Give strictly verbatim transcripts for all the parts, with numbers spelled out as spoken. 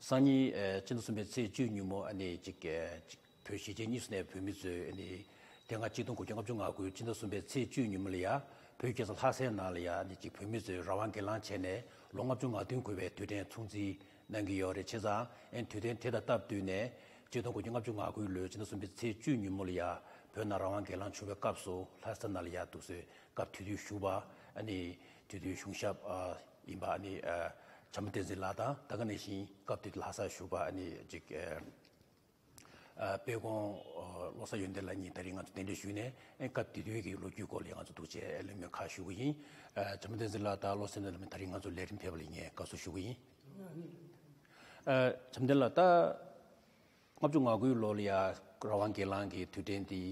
སང་ཉིན་ཨ་སྤྱི་ཟླ་གསུམ་པའི་ཚེས་བཅུའི་ཉིན་མོ་ཨ་ནི་ཅིག་ཨ་ཅིག་བོད་གཞིས་བྱེས་གཉིས་སུ་གནས་པའི་བོད་མི་ཚོས་ཨ་ནི་དེ་སྔ་ཆིག་སྟོང་དགུ་བརྒྱ་ལྔ་བཅུ་ང་དགུའི་སྤྱི་ཟླ་གསུམ་པའི་ཚེས་བཅུའི་ཉིན་མོ་ལ་ཡ་བོད་རྒྱལ་ས་ལྷ་སའི་ནང་ལ་ཡ་ཨ་ནི་ཅིག་བོད་མི་ཚོས་རང་དབང་སྒེར་ལངས་བྱས་ནས་ལོ་ལྔ་བཅུ་ང་བདུན་འཁོར་བའི་དུས་དྲན་སྲུང་བརྩི་གནང་གི་ཡོད་རེད། བྱས་ཙང་ཨ་ནི་དུས་དྲན་དེ་དང་སྟབས་བསྟུན་ནས་ཆིག་སྟོང་དགུ་བརྒྱ་ལྔ་བཅུ་ང་དགུའི་ལོའི་སྤྱི་ཟླ་གསུམ་པའི་ཚེས་བཅུའི་ཉིན་མོ་ལ་ཡ་བོད་ནང་རང་དབང་སྒེར་ལངས་བྱུང་བའི་སྐབས་སུ་ལྷ་ས་ནང་ལ་ཡ་འདུག་སེ་སྐབས་དེ་དུས་བཞུགས་པ་ཨ་ནི་དེ་དུས་གཞུང་ཞབས་ཨ་ཡིན་པ་ཨ་ནི་ཨ་བྱམས་པ་བསྟན་འཛིན་ལགས་དང་ད་ག་ནང་བཞིན་སྐབས་དེ་དུས་ལྷ་སར་བཞུགས་པ་ཨ་ནི་ཅིག་ཨ་ཨ་དཔལ་ཁོང་ཨ་བློ་བཟང་ཡོན་ཏན་ལགས་གཉིས་ད་རིང་ང་ཚོ་གདན་འདྲེན་ཞུས་ནས་ཨ་སྐབས་དེ་དུས་ཀྱི་ལོ་རྒྱུས་སྐོར་ལ་ང་ཚོ་ཐུགས་རྗེ་ལེགས་སྨོན་ཁག་ཞུ་གི་ཡིན། ཨ་བྱམས་པ་བསྟན་འཛིན་ལགས་དང་བློ་བཟང་ཡོན་ཏན་ལགས་ད་རིང་ང་ཚོ་ལས་རིམ་ཕེབས་པ་ལ་ངས་དགའ་བསུ་ཞུ་གི་ཡིན། ཨ་བྱམས་བསྟན་ལགས་ད། ལྔ་བཅུ་ང་དགུའི་ལོ་ལ་ཡ་རང་དབང་སྒེར་ལངས་ཀྱི་དུས་དྲན་འདི་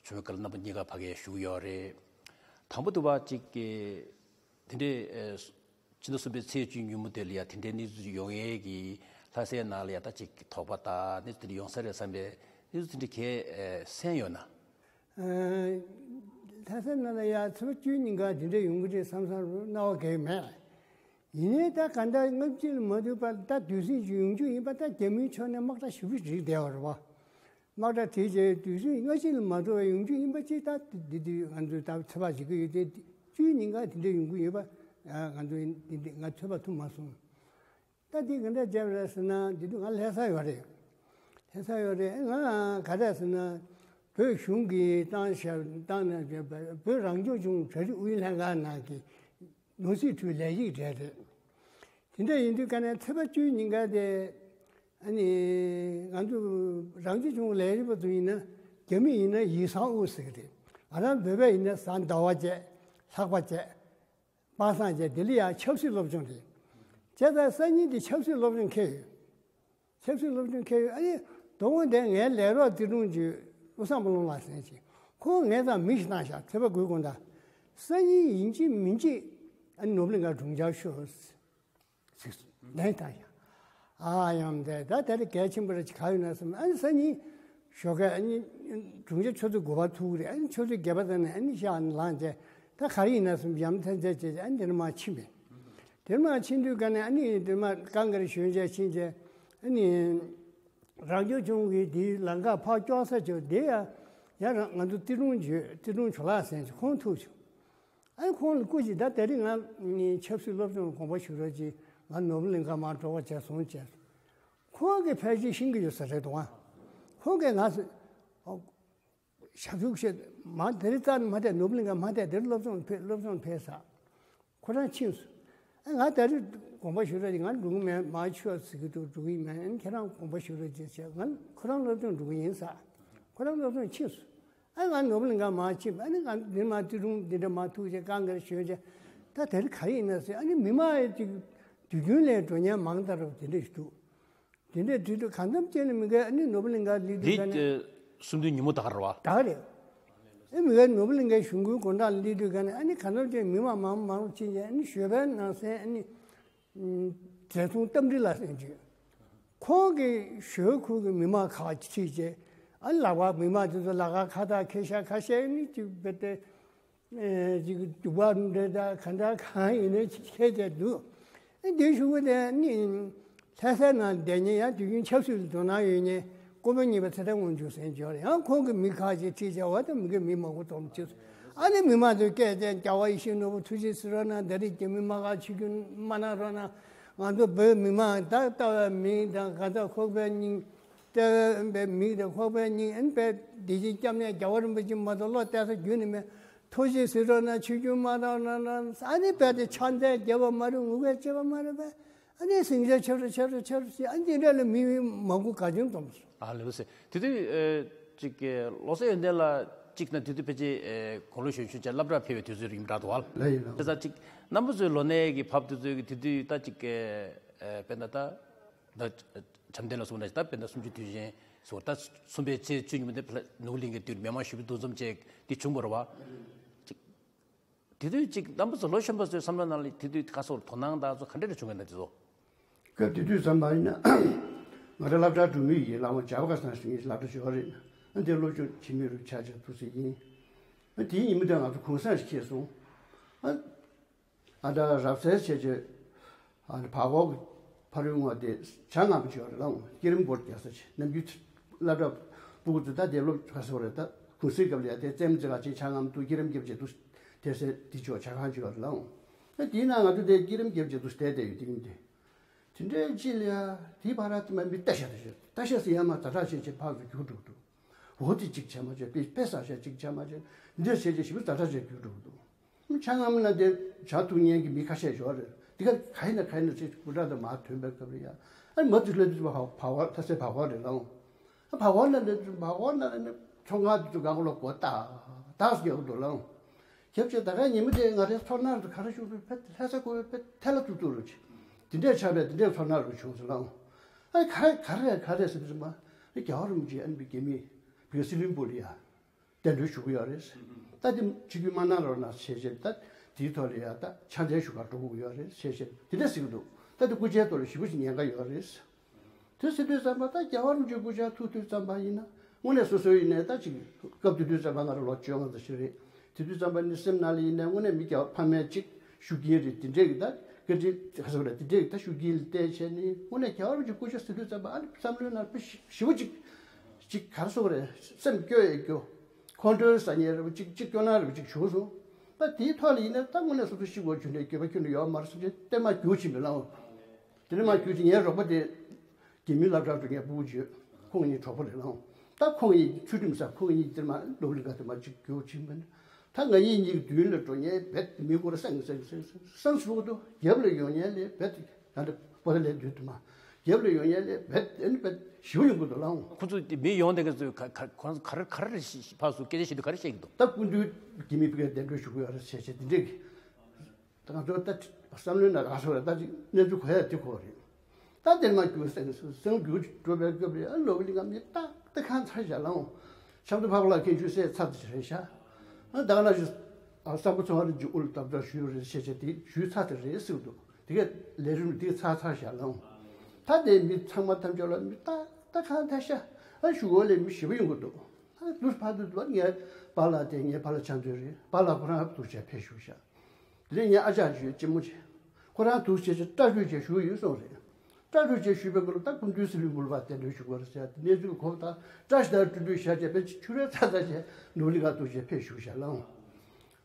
བྱུང་བའི་སྐབས་ལ་རྣམ་པ་གཉིས་ཀ་ཕ་གིར་བཞུགས་ཡོད་རེད། དང་པོ་དུ་བ་གཅིག་གི་དེ་འདྲའི་ཨེ་ཕྱི་ཟླ་གསུམ་པའི་ཚེས་བཅུའི་ཉིན་མོ་དེ་ལ་ཡ་དེ་འདྲའི་གནས་ཚུལ་ཡོང་ཡས་ཀྱི་ལྷ་སའི་ནང་ལ་ཡ་ད་གཅིག་གི་དོགས་པ་དང་གནས་ཚུལ་དེ་འདྲ་ཡོང་ས་རེད་བསམ་པའི་གནས་ཚུལ་དེ་འདྲ་གས་ཨེ་གསན་ཡོད་ན། ཨ་ལྷ་སའི་ནང་ལ་ཡ་ཚེས་པ་བཅུའི་ཉིན་ག་དེ་འདྲ་ཡོང་གི་རེད་བསམ་བསམ་རུ་སྣང་བ་གས་མེད། ཡིན་ནའི་ད་ག་འདྲ་སྔ་ཕྱི་ལ་མ་ལྟོས་པར་ད་དུས་ཟིང་ཞིག་ཡོང་རྒྱུ་ཡིན་པ་ད་རྒྱ་མིའི་ཕྱོགས་ནས་དམག་གྲ་ཞེ་པོ་ཅིག་བསྒྲིགས་བསྡད་པ་རེད་བ། དམག་གྲ་བསྒྲིགས་རྗེས་དུས་ཟིང་སྔ་ཕྱི་ལ་མ་ལྟོས་པར་ཡོང་རྒྱུ་ཡིན་པ་ཅིག་ད་འདི་དུས་ང་ཚོས་ད་ཚོད་དཔག་བྱེད་ཀྱི་ཡོད་དེ། བཅུའི་ཉིན་ག་དེ་འདྲ་ཡོང་གི་ཡོད་པ་ང་ཚོས་འདི་འདི་ང་ཚོད་དཔག་ཐུབ་མ་སོང་། ད་འདི་ག་འདྲ་བྱས་པ་རེད་ཟེར་ན་འདི་དུས་ང་ལྷ་ས་ཡོད་རེད། ལྷ་ས་ཡོད་རེད། ང་ག་རེ་ཟེར་ན་བོད་གཞུང་གིས་བཏང་བཞག་བཏང་ནས་བོད་རང་སྐྱོང་ལྗོངས་གྲ་སྒྲིག་ཨུ་ཡོན་ལྷན་ཁང་ནང་གི་ནོར་སྲིད་ཁྲུའི་ལས་ཡིག་རེད་རེད། དེ་འདྲ་ཡིན་དུས་ཀ་ནས་ཚེས་པ་བཅུའི་ཉིན་ཀ་དེ་ཨ་ནི་ང་ཚོ་རང་སྐྱོང་ལྗོངས་ལས་རིམ་པ་ཚོ་ཡིན་ན་རྒྱ་མི་ཡིན་ན་ཡི་སང་ཨུ་ཟེར་གི་རེད། ང་རང་བོད་པ་ཡིན་ན་གཟའ་ཟླ་བ་བྱས། ལྷག་པ་བྱས། པ་སངས་བྱས། དེ་ལ་ཡང་ཆབ་སྲིད་སློབ་སྦྱོང་རེད། བྱས་ཙང་སང་ཉིན་དེ་ཆབ་སྲིད་སློབ་སྦྱོང་འཁེལ་ཡོད། ཆབ་སྲིད་སློབ་སྦྱོང་འཁེལ་ཡོད། ཨ་ནི་དོ་དགོང་དེ་ངའི་ལས་རོགས་ཏི་ཀྲུང་ཅིག་བློ་བཟང་དཔལ་ལྡན་ལགས་ཟེར་ཅིག་ཁོང་ངའི་རྩར་མི་ཞིག་བཏང་བཞག་ཚེས་པ་དགུའི་དགོང་དག་སང་ཉིན་ཡིན་གཅིག་མིན་གཅིག་ཨ་ནི་ནོར་བུ་གླིང་གར་སྒྲུང་བསྐྱར་ཤོག་ཟེར། ལན་བཏང་ཡ། ཨ་ཡང་དེ་ད་དེ་རིང་གལ་ཆེན་པོ་རེད་ཅིག་ག་ཡོད་ན་བསམ། ཨ་ནི་སང་ཉིན་ཞོགས་ཀས་ཨ་ནི་དྲུང་ཆེ་ཆུ་ཚོད་དགུ་པ་ཐུག་རེད། ཨ་ནི་ཆུ་ཚོད་བརྒྱད་པ་ཙམ་ནས་ཨ་ནི་ཤག་ལངས་བྱས་ད་ག་རེ་ཡིན་ན་བསམ་ཡ་མཚན་ཆད་བྱས་ཨ་ནི་དེ་ནས་མར་ཕྱིན་པས། དེ་ནས་མར་ཕྱིན་དུས་ཀ་ནས་ཨ་ནི་དེ་ནས་མར་ཀང་གར་ཞོན་བྱས་ཕྱིན་བྱས་ཨ་ནི་རང་སྐྱོང་ལྗོངས་ཀྱི་དེའི་ལམ་ཁ་ཕར་ཀྱོག་ས་ཅིག་དེ་ཡ་ཡ་རང་ང་ཚོ་ཏི་ཀྲུང་ཇོ་ཏི་ཀྲུང་ཇོ་ལགས་ཟེར་ཅིག་ཁོང་ཐུག་བྱུང་། ཨ་ནི་ཁོང་ལ་སྐུ་མཁྱེན་ད་དེ་རིང་ང་ནི་ཆབ་སྲིད་སློབ་སྦྱོང་དགོངས་པ་ཞུ་རོགས་གྱིས། ང་ནོར་བུ་གླིང་ག་མར་འགྲོ་བ་བྱས་སོང་བྱས། ཁོང་གིས་ཕལ་ཆེར་ཤེས་ཀྱི་ཡོད་ས་རེད་འདུག་ཨ། ཁོང་གིས་ང་ཚོ་ཞབས་ཞུ་བྱེད་མ་དེ་རིང་རྩ་ནས་མ་བསྡད། ནོར་བུ་གླིང་ག་མ་བསྡད། དེ་རིང་སློབ་སྦྱོང་ཕེབས་སློབ་སྦྱོང་ཕེབས་ས། ཁོ་རང་ཕྱིན་སོང་། ཨ་ང་དེ་རིང་དགོངས་པ་ཞུ་རོགས་གྱིས། ང་འགྲོ་གི་མེད། མ་ཆོག་ཟེར་གྱི་འདུག་འགྲོ་གི་མེད། ཨ་ནི་ཁྱེད་རང་དགོངས་པ་ཞུ་རོགས་གྱིས་བྱས། ང་ཁོ་རང་སློབ་སྦྱོང་འགྲོ་གི་ཡིན་ཟེར། ཁོ་རང་སློབ་སྦྱོང་ཕྱིན་སོང་། ཨ་ང་ནོར་བུ་གླིང་ག་མར་ཕྱིན་པ། ཨ་ནི་ང་འདིར་མར་ཏི་ཀྲུང་འདི་འདྲ་མར་ཐུག་བྱས་ཀང་གར་ཞོན་བྱས། ད་དེ་རིང་ག་རེ་ཡིན་ན་ཟེར། ཨ་ནི་མི་མང་ཡང་ཅིག་དུས་རྒྱུན་ལས་འགྲོ་མཁན་མང་དྲགས་དེ་འདྲ་ཞིག་འདུག་དེ་འདྲ་དུས་དུས་གང་འཚམ་ཅིག་ནས་མི་འགའ་ཨ་ནི་ནོར་བུ་གླིང་ག་སླེབས་དུས་ཀ་ནས། འདི་གསུམ་བདུན་ཉིན་མོ་ད་ག་རེད་བ། ད་ག་རེད། ཨ་མི་འགའ་ནོར་བུ་གླིང་གའི་གཞུང་གི་དགོང་དག་སླེབས་དུས་ཀ་ནས་ཨ་ནི་གང་འཚམ་ཅིག་མི་མང་མང་མང་ཕྱིན་བྱས་ཨ་ནི་ཞོལ་པའི་ནང་གསན། ཨ་ནི་བགྲེས་ཐོང་རྟ་མགྲིན་ལགས་ཟེར་མཁན་ཅིག་ཁོང་གིས་ཞོལ་ཁུལ་གྱི་མི་མང་ཁག་ཅིག་ཁྲིད་བྱས། ཨ་ལག་པ་མི་མང་དེ་ཚོ་ལག་པ་ཁ་བཏགས་འཁྱེར་ཤག་ཁ་ཤས་ནི་ཅིག་རྦད་དེ་ཨེ་ཅིག་རྒྱུག་པ་འདྲ་དང་ག་འདྲ་གང་ཡིན་ནའི་ཅིག་འཁྱེར་བྱས་འདུག་ཨ་དེ་གཞུག་གུ་དེ་ནི་ལྷ་སའི་ནང་བསྡད་མཁན་ཡང་དུས་རྒྱུན་ཆབ་སྲིད་ལ་དོ་སྣང་ཡོད་མཁན་སྐུ་ཕྲེང་གཉིས་པ་ཚེ་བརྟན་དབང་ཕྱུག་ཟེར་མཁན་ཅིག་ཡོད་རེད། ཡང་ཁོང་གི་མི་ཁག་ཅིག་ཁྲིད་བྱས་པ་དང་མི་གི་མི་མང་པོ་འཛོམས་ཅིག་ཨ་ནི་མི་མང་ཚོས་སྐད་བརྒྱབ། རྒྱལ་བ་ཡིད་བཞིན་ནོར་བུ་ཐུགས་རྗེ་གཟིགས་རོགས་གནང་། ད་རེས་རྒྱ་མི་དམག་སྒར་ཆིབས་བསྒྱུར་མ་གནང་རོགས་གནང་། ང་ཚོ་བོད་མི་མང་ད་ལྟ་བའི་མིང་དང་གང་ལྟར་ཁོག་པའི་སྙིང་། ལྟེ་བའི་མིང་དང་ཁོག་པའི་སྙིང་། ཨ་ནི་བོད་བདེ་སྐྱིད་སྐྱབས་གནས་རྒྱལ་བ་རིན་པོ་ཆེ་མ་གཏོགས་བློ་གཏད་ས་རྒྱུན་ནས་མེད། ཐུགས་རྗེ་གཟིགས་རོགས་གནང་། ཆིབས་བསྒྱུར་མ་གནང་རོགས་གནང་། ཨ་ནི་བོད་དེ་ཕྱག་འཚལ་རྒྱབ་པ་མ་རེད། ངུ་སྐད་བྱས་པ་མ་རེད་པས། ཨ་ནི་ཟིང་ཆ་ཆེ་རུ་ཆེ་རུ་ཆེ་རུ་ཕྱིན། ཨ་ནི་འདི་འདྲ་ལ་མི་མི་མང་པོ་ག་ཚོད་འཛོམས་སོང་། ཨ་ལེ་ཟེར། དེ་དུས་ཨེ་ཅིག་གི་བློ་བཟང་ཡོན་ཏན་ལགས་གཅིག་ན་དེ་དུས་ཕལ་ཆེར་ཨེ་དགུང་ལོ་གཞོན་གཞོན་བྱས་སློབ་གྲྭར་ཕེབས་པའི་དུས་ཚོད་རིང་འདྲ་འདུག་ཨ། ལགས་ཡིན་ལགས། དེ་ཙང་ཅིག་རྣམ་པ་ཚོའི་ལོ་ནའི་གི་བབ་དེ་ཚོའི་གི་དེ་དུས་ད་ཅིག་གི་ཨེ་དཔེར་ན་ད་ད་བྱམས་ལྡན་ལགས་གསུངས་ན་ད་དཔེར་ན་གསུམ་བཅུ་དུས་ཆེན་སོགས་ད་གསུམ་པའི་ཚེས་བཅུ་ཉིན་མོ་དེ་ནོར་བུ་གླིང་གའི་དུས་མི་མང་ཞེ་པོ་འདུ་འཛོམས་བྱས་དེ་བྱུང་བ་རེད་བ། ཅིག་དེ་དུས་ཅིག་རྣམ་པ་ཚོ་ལོ་གཞོན་པ་ཚོའི་བསམ་བློ་ནང་ལ་དེ་དུས་ཁ་སོར་དོ་སྣང་དང་ཚོ་ག་འདྲ་རེ་བྱུང་གི་འདུག་དེ་ཚོ། སྐབས་དེ་དུས་བསམ་པ་ཡིན་ན་ང་རང་སློབ་གྲྭར་འགྲོ་མུས་ཡིན། བླ་མ་ཇག་པ་ཁ་སང་ཞིག་ཡིན། སློབ་གྲྭ་ཞོར་རེད། ཨ་འདིར་སློབ་སྦྱོང་བྱེད་མུས་རུ་ཆ་ཆ་ཐུག་ས་ཡིན། ཨ་དེའི་ཉིན་མོ་དེར་ང་ཚོ་གུང་སེང་ཞིག་འཁེལ་སོང་། ཨ་ཨ་ད་རབ་གསལ་བྱས་བྱས་ཨ་ནི་བར་སྐོར་གྱི་ ཕ་རོལ་ངོ་དེ་བྱ་ངང་པོ་ཅིག་ཡོད་རེད་ལ། སྐྱིད་རིམ་སྦོར་རྒྱག་ས་ཅིག་ནམ་རྒྱུན་སློབ་གྲྭ་སྤུ་གུ་ཚོ་ད་དེ་སློབ་ག་སོ་རེད། ད་གུང་སེང་སྐབས་ལ་ཡ་དེ་རྩེད་མོ་རྩེ་ག་ཅིག་བྱ་ངང་པོ་འདུག་སྐྱིད་རིམ་རྒྱབ་བྱས་འདུག་དེ་སེ་དེ་ཅོག་བྱ་ཁང་ཅིག་ཡོད་རེད་ལ། ཨ་དེའི་ནང་ང་ཚོ་དེ་སྐྱིད་རིམ་རྒྱབ་བྱས་འདུག་བསྡད་བསྡད་ཡོད་དེ་ཡིན་དེ། དེ་འདྲའི་ཅིག་ལ་ཡ་དེའི་བར་དུ་མ་མི་ལྟ་ཤ་ལྟ་ཤ་ལྟ་ཤ་ཟེར་ཡ་མ་ཛ་དྲག་བྱས་བྱས་ཕར་ཚུར་རྒྱུག་འགྲོ་འདུག་འོ་དེ་གཅིག་བྱས་མ་བྱས་པས་པས་ཟ་ཤ་གཅིག་བྱས་མ་བྱས་འདིར་བྱས་བྱས་ཞིབ་ཛ་དྲག་བྱས་རྒྱུག་འགྲོ་འདུག་ཆ་ངམ་ན་དེ་བྱ་ཐུག་ཉན་གྱི་མི་ཁ་ཤས་ཡོད་རེད། དེ་ག་ག་ཡིན་ན་ག་ཡིན་ན་ཚེ་སྐུ་དྲག་དང་མ་ཐོན་པའི་སྐབས་ལ་ཡ། ཨ་མ་དུ་ལ་དུ་བ་བ་ལྷ་སའི་བ་བ་རེད་ལ། ཨ་བ་བ་ན་ལ་དུ་བ་བ་ན་ལ་ནི་ཚོང་ཁང་དུ་གང་གོ་ལ་གོ་ཏག་ཏག་སུ་རྒྱག་གི་འདུག་ལ། རྒྱབ་ཆེ་ད་ག་ཉིན་མོ་དེ་ང་རའི་ཚོར་སྣང་དུ་ག་རེ་བྱུང་འདུག་ཕེ་ལྷ་ས་གོ་བའི་ཕེ་ཐལ་ལ་ཏུ་ཏུ་རུ་ཆེ། དེ་འདྲས་ཆགས་པས་དེ་འདྲས་ཚོར་སྣང་རུ་བྱུང་སོང་ལ། ཨ་ག་རེ་ག་རེ་ག་རེ་ཟེར་དུས་མ་རྒྱལ་བ་རིན་པོ་ཆེ་ཨ་ནི་རྒྱ་མི་བོད་སྲིད་བློན་སྦུག་ལ་ཡ། གདན་འདྲེན་ཞུ་གི་ཡོད་རེད། ད་དེ་ཕྱི་རྒྱུད་མ་གནང་རོགས་གནང་ཞེས་བྱས། ད་དེའི་ཐོག་ལ་ཡ་ད་ཕྱག་འཚལ་ཞུ་གར་འགྲོ་དགོས་ཀྱི་ཡོད་རེད་ཞེས་བྱས་དེ་འདྲ་ཟེར་གྱི་འདུག་ད་དེ་སྐུ་ཕྱྭའི་ཐོག་ལ་ཞེ་པོ་ཞིག་ཉེན་ཁ་ཡོད་རེད། དེ་ཟེར་དུས་ཙམ་པ་ད་རྒྱལ་བ་རིན་པོ་ཆེའི་སྐུ་ཕྱྭ་ཐུག་དུས་ཙམ་པ་ཡིན་ན་དངོས་གནས་སོ་སོ་ཡིན་ནའི་ད་ཅིག་སྐབས་དེ་དུས་ཙམ་པ་ང་རང་ལོ་བཅོ་ལྔ་ཙམ་ཞིག་རེད། དེ་དུས་ཙམ་པ་ནི་སེམས་ནང་ལ་ཡིན་ནའི་དངོས་གནས་མི་རྒྱལ་བ་ཕ་མའི་ཅིག་ཞུ་གི་རེད། དེ་འདྲས་ཀྱི་ད་བཀའ་དྲིན་ག་ཟེར་རེད། དེ་འདྲས་ཀྱི་ད་ཞུ་གི་ལ་བལྟས་བྱས་ནི་དངོས་གནས་རྒྱལ་བ་རིན་པོ་ཆེའི་སྐུ་ཕྱྭ་ཟེར་དུས་ཙམ་པ་ཨ་ནི་བསམ་བློའི་ནང་དཔེ་ཞེ་པོ་ཅིག་ཅིག་ག་རེ་ཟེར་དགོས་རེད། སེམས་སྐྱོ་ཡས་སྐྱོ། ཁོང་ཁྲོའི་ཟ་ཉེ་རེ་བ་ཅིག་ཅིག་སྐྱོ་སྣང་རེ་བ་ཅིག་བྱུང་སོང་། ད་དེའི་ཐོག་ལ་ཡིན་ན་ད་དངོས་གནས་སོ་སོ་ཤི་དགོས་རྒྱུ་འདྲའི་འགྱོད་པ་ཁྱོན་ནས་ཡོད་མ་རེད་བསམ་བྱས་ཏེ་མ་རྒྱུག་ཕྱིན་པའི་ལམ། དེ་ནས་མ་རྒྱུག་ཕྱིན་ངའི་རོགས་པ་དེ་རྒྱ་མི་སློབ་གྲྭ་དུ་ངའི་སྤུ་གུ་བརྗོད་ཁོང་གཉིས་གྲོགས་པོ་རེད་ལམ། ད་ཁོང་གཉིས་ཚུལ་ཁྲིམས་ས་ཁོང་གཉིས་དེར་མ་ནོར་ལི་ག་དེ་མ་ཅིག་རྒྱུག་ཕྱིན་པ་ནི་ད་ང་གཉིས་གཉིས་ཀྱི་མདུན་ལ་འགྲོ་ཉེན་བེད་མི་སྐོར་སང་སང་སང་སང་སུ་གུ་དུ་རྒྱབ་ལ་ཡོང་ཉེན་ལས་བེད། ད་ལྟ་པོ་ཏ་ལས་དུས་དུ་མ་རྒྱབ་ལ་ཡོང་ཉེན་ལས་བེད་ཨེ་ནི་བེད་ཞིའུ་ཡོང་གི་འདུག་ལའང་། ཁོ་ཚོ་དེ་མི་ཡོང་དེ་ག་ཚོས་ག་ག་ཁོ་རང་ཚོ་ག་རེ་ག་རེ་ཕར་ཚུར་སྐད་ཆ་བཤད་དུས་ག་རེ་བཤད་ཀྱི་འདུག་ད་སྐུ་མདུན་གྱི་མི་ཕ་གིར་གདན་འདྲེན་ཞུ་གི་ཡོད་རེད་ཟེར་བྱས་དེ་འདྲས་ཀྱི། ད་ང་ཚོ་ད་བསམ་བློའི་ནང་ག་སོ་རེད། ད་ཅིག་གནས་ཚུལ་གོ་ཡ་དེ་གོ་རེད། ད་དེར་མ་རྒྱུག་སེང་སེང་རྒྱུག་འགྲོ་བའི་སྐབས་རེད། ཨ་ལོ་གི་ལི་ང་མི་ཏག་ཏག་ཁང་ཚར་བཞག་ལའང་། ཆབ་མདོ་ཕག་ལ་མཁན་ཆུ་སེ་ཚ་དེ་རེད་ཤག་ཨ་ད་ག་ན་ཞུ་ཨ་སམ་བྷོ་ཊ་ཚོང་རིན་གྱི་དབུ་ལ་དམ་དྲག་ཞུས་པ་རེད་ཟེར་བྱས་དེ་ཞུས་ཚར་དེ་རེད་ཟེར་གྱི་འདུག་དེ་གས་ལས་རིམ་དེ་ཚར་ཚར་བཞག་ལའང་། ད་དེ་མི་ཚང་མ་ཐམས་ཅད་ལ་མི་ཏག་ཏག་ཁང་ཐལ་ཤག་ཨ་ཞུ་གོ་ལས་མི་ཞེ་པོ་ཡོང་གི་འདུག་ཨ་དུས་ཕ་དུས་དུ་ངའི་པཱ་ལགས་དེ་ངའི་པཱ་ལགས་ཆང་མཛོད་རེད། པཱ་ལགས་ཁོ་རང་དུ་བྱས་ཕེབས་བཞུགས་ཤག་དེ་ནས་ངའི་ཨ་ཅག་ཅིག་ཡོད་ལྕི་མོ་ཅིག་ཁོ་རང་དུ་བྱས་ཅིག་སྐྲ་བཤུས་བྱས་བཞུགས་ཡོད་གསུངས་རེད། སྐྲ་བཤུས་བྱས་བཞུགས་པའི་སྐོར་ལ་ད་སྐུ་མདུན་སྲིད་བློན་སྦུག་ལ་ཕར་གདན་འདྲེན་ཞུ་དགོས་རེད་ཟེར་ཡ་དེ་གནས་ཚུལ་གོ་བ་ད་སྐྲ་ཞིག་ད་བཀྲུ་བཀྲུ་བཞག་བྱས་ཕན་ཆུ་རོལ་ཚ་ཚ་བྱས་ནོར་གླིང་ག་དུ་བྱས་ཕེབས་བཞུགས་ཤག་ལའང་།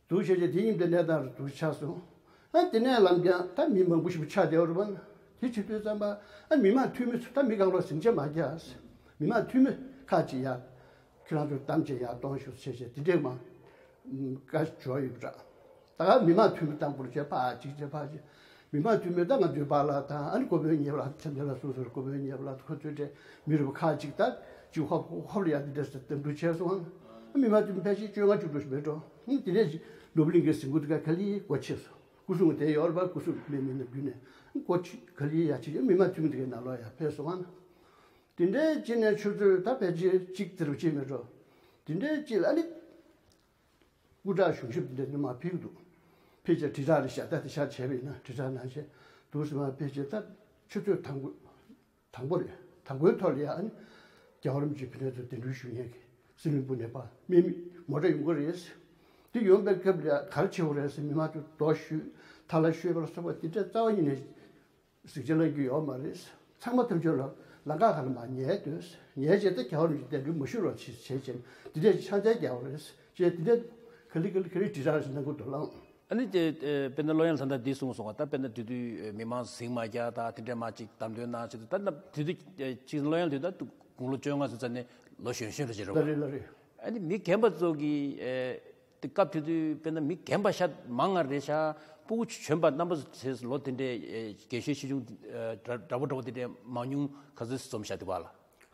དུ་བྱས་རྗེས་དེ་ཉིན་དེ་གནས་སྟངས་རུ་དུ་ཆགས་སོང་། ཨ་དེ་ནས་ལམ་རྒྱང་ད་མི་མང་པོ་ཞིག་ཆགས་བསྡད་པ་རེད་པ། དེ་བྱེད་དུས་ཙམ་པ་ཨ་མི་མང་འཐུས་མི་ཚོ་ད་མི་གང་རུང་ཟིང་ཆ་མ་རྒྱག་མི་མང་འཐུས་མི་ཁག་ཅིག་ཡར་ཁྱེད་རང་ཚོ་གཏམ་བྱེད་ཡར་གཏོང་ཞུ་བྱས་བྱས་དེ་འདྲས་མ་བཀའ་འབྱོར་ཡོད་པ་འདྲ། ད་ག་མི་མང་འཐུས་མི་དང་པོར་བྱས་ཕར་ཅིག་བྱས་ཕར་ཅིག་མི་མང་འཐུས་མི་ད་ང་ཚོའི་པཱ་ལགས་དང་ཨ་ནི་གོ་བོན་ཉེ་བ་ལགས་ཐེམ་ཐེ་ལ་སོ་སོར་གོ་བོན་ཉེ་བ་ལགས་ཁོ་ཚོའི་གྲས་མི་རུ་ཁག་ཅིག་ད་ཅིག་ཧོབ་ཧོབ་ལ་ཡར་དེ་འདྲས་སེ་འདེམས་སྒྲུག་བྱས་སོང་། མི་མང་ཚོས་ཕལ་ཆེར་བཅོ་ལྔ་བཅུ་དྲུག་ཞིག་མེད་འགྲོ། དེ་ནས་ནོར་བུ་གླིང་གའི་གཟིམ་སྐུ་དེ་ག་ག་ལེར་སྒོ་ཕྱེ་སོང་། སྐུ་སྲུང་དེ་ཡོད་རེད་པ། སྐུ་སྲུང་མེད་མིན་ནམ་རྒྱུན་ནས་སྒོ་ཕྱེ་ག་ལེར་ཡར་ཕྱེ། མི་མང་འཐུས་མི་དེ་གའི་ནང་ལོགས་ཡར་ཕེབས་སོང་ང་ན། དེ་འདྲའི་ཅི་ནས་ཆུ་ཚོད་ད་ཕལ་ཆེར་གཅིག་དེ་རུ་ཕྱིན་མེད་འགྲོ། དེ་འདྲའི་ཅི་ལ་ཨ་ནི། སྐུ་དྲག་གཞུང་ཞབས་དེ་འདྲ་ནི་མར་ཕེབས་འདུག་ཕེབས་རྗེས་དྲིལ་བསྒྲགས་རེ་བཞག་ད་དེ་ཤར་བྱས་པ་ཡིན་ན་དྲིལ་བསྒྲགས་གནང་བྱས་འདུག་སེ་མར་ཕེབས་རྗེས་ད་ཆུ་ཚོད་དང་པོ་དང་པོ་རེད། དང་པོའི་ཐོག་ལ་ཡང་རྒྱལ་བ་རིན་པོ་ཆེ་ཕེབས་ནས་དུ་གདན་འདྲེན་ཞུ་མཁན་གྱི་སྲིད་བློན་སྦུག་ནས་ཕར་དམག་མི་མོ་ཊ་ཡོང་གི་རེད། དེ་ཡོང་པའི་སྐབས་ལ་ག་རེ་བྱེད་དགོས་རེད་ཟེར་མི་མང་ཚོས་རྡོ་གཞུས་ཐལ་བ་གཞུས་པ་ལ་སོགས་པ་དེ་འདྲ་རྩ་བ་ཉིད་ནས། གཟིགས་ཆ་ལེན་རྒྱུ་ཡོད་མ་རེད། ཚང་མ་ཐམས་ཅད་ལ་ལམ་ཁ་ཁ་ལ་མར་ཉལ་སྡོད། ཉལ་རྗེས་ད་རྒྱལ་བ་རིན་པོ་ཆེ་གདན་འདྲེན་མ་ཞུ་རོགས་བྱེད་བྱེད་ཅེས་འདི་འདྲས་ཕྱག་འཚལ་རྒྱག་པ་རེད་ཅེས་འདི་འདྲས་ག་ལེ་ག་ལེ་ག་ལེ་དྲིལ་བསྒྲགས་ཞིག་གནང་གི་འདུག་ལགས། ཨ་ནི་དེ་དཔེར་ན་ལོ་ཡང་ལྷ་ད་འདི་གསུངས་སོང་བ། ད་དཔེར་ན་དེ་དུས་མི་མང་ཟིང་མ་རྒྱག་ད་དེ་འདྲས་མ་ཅིག་གཏམ་དོན་གནང་བྱེད་དུ་ད་ད་དེ་དུས་ཅིག་ལོ་ཡང་དུས་ད་དགུང་ལོ་བཅོ་ལྔ་ཟིན་ཚར་ནས་ལོ་གཞོན་གཞོན་རེད་ཅེས་རེད་བ། ལ་རེད་ལ་རེད། ཨ་ནི་མི་རྒན་པ་ཚོ་གིས་ཨེ། དེ་སྐབས་དེ་དུས་དཔེར་ན་མི་རྒན་པ་ཤ་མང་ང་རེད་ཤག་སྤུ་གུ་གཞོན་པ་རྣམ་པ་ཚོ་དེ་ལོ་དེ་འདྲའི་ཨེ། རྒན་གཞོན་ཆེ་ཆུང་ཨེ། འདྲ་འདྲ་པོ་འདྲ་པོ་དེ་འདྲའི་མང་ཉུང་ག་ཚོད་འཛོམས་ཤག་དེ་བ་ལ།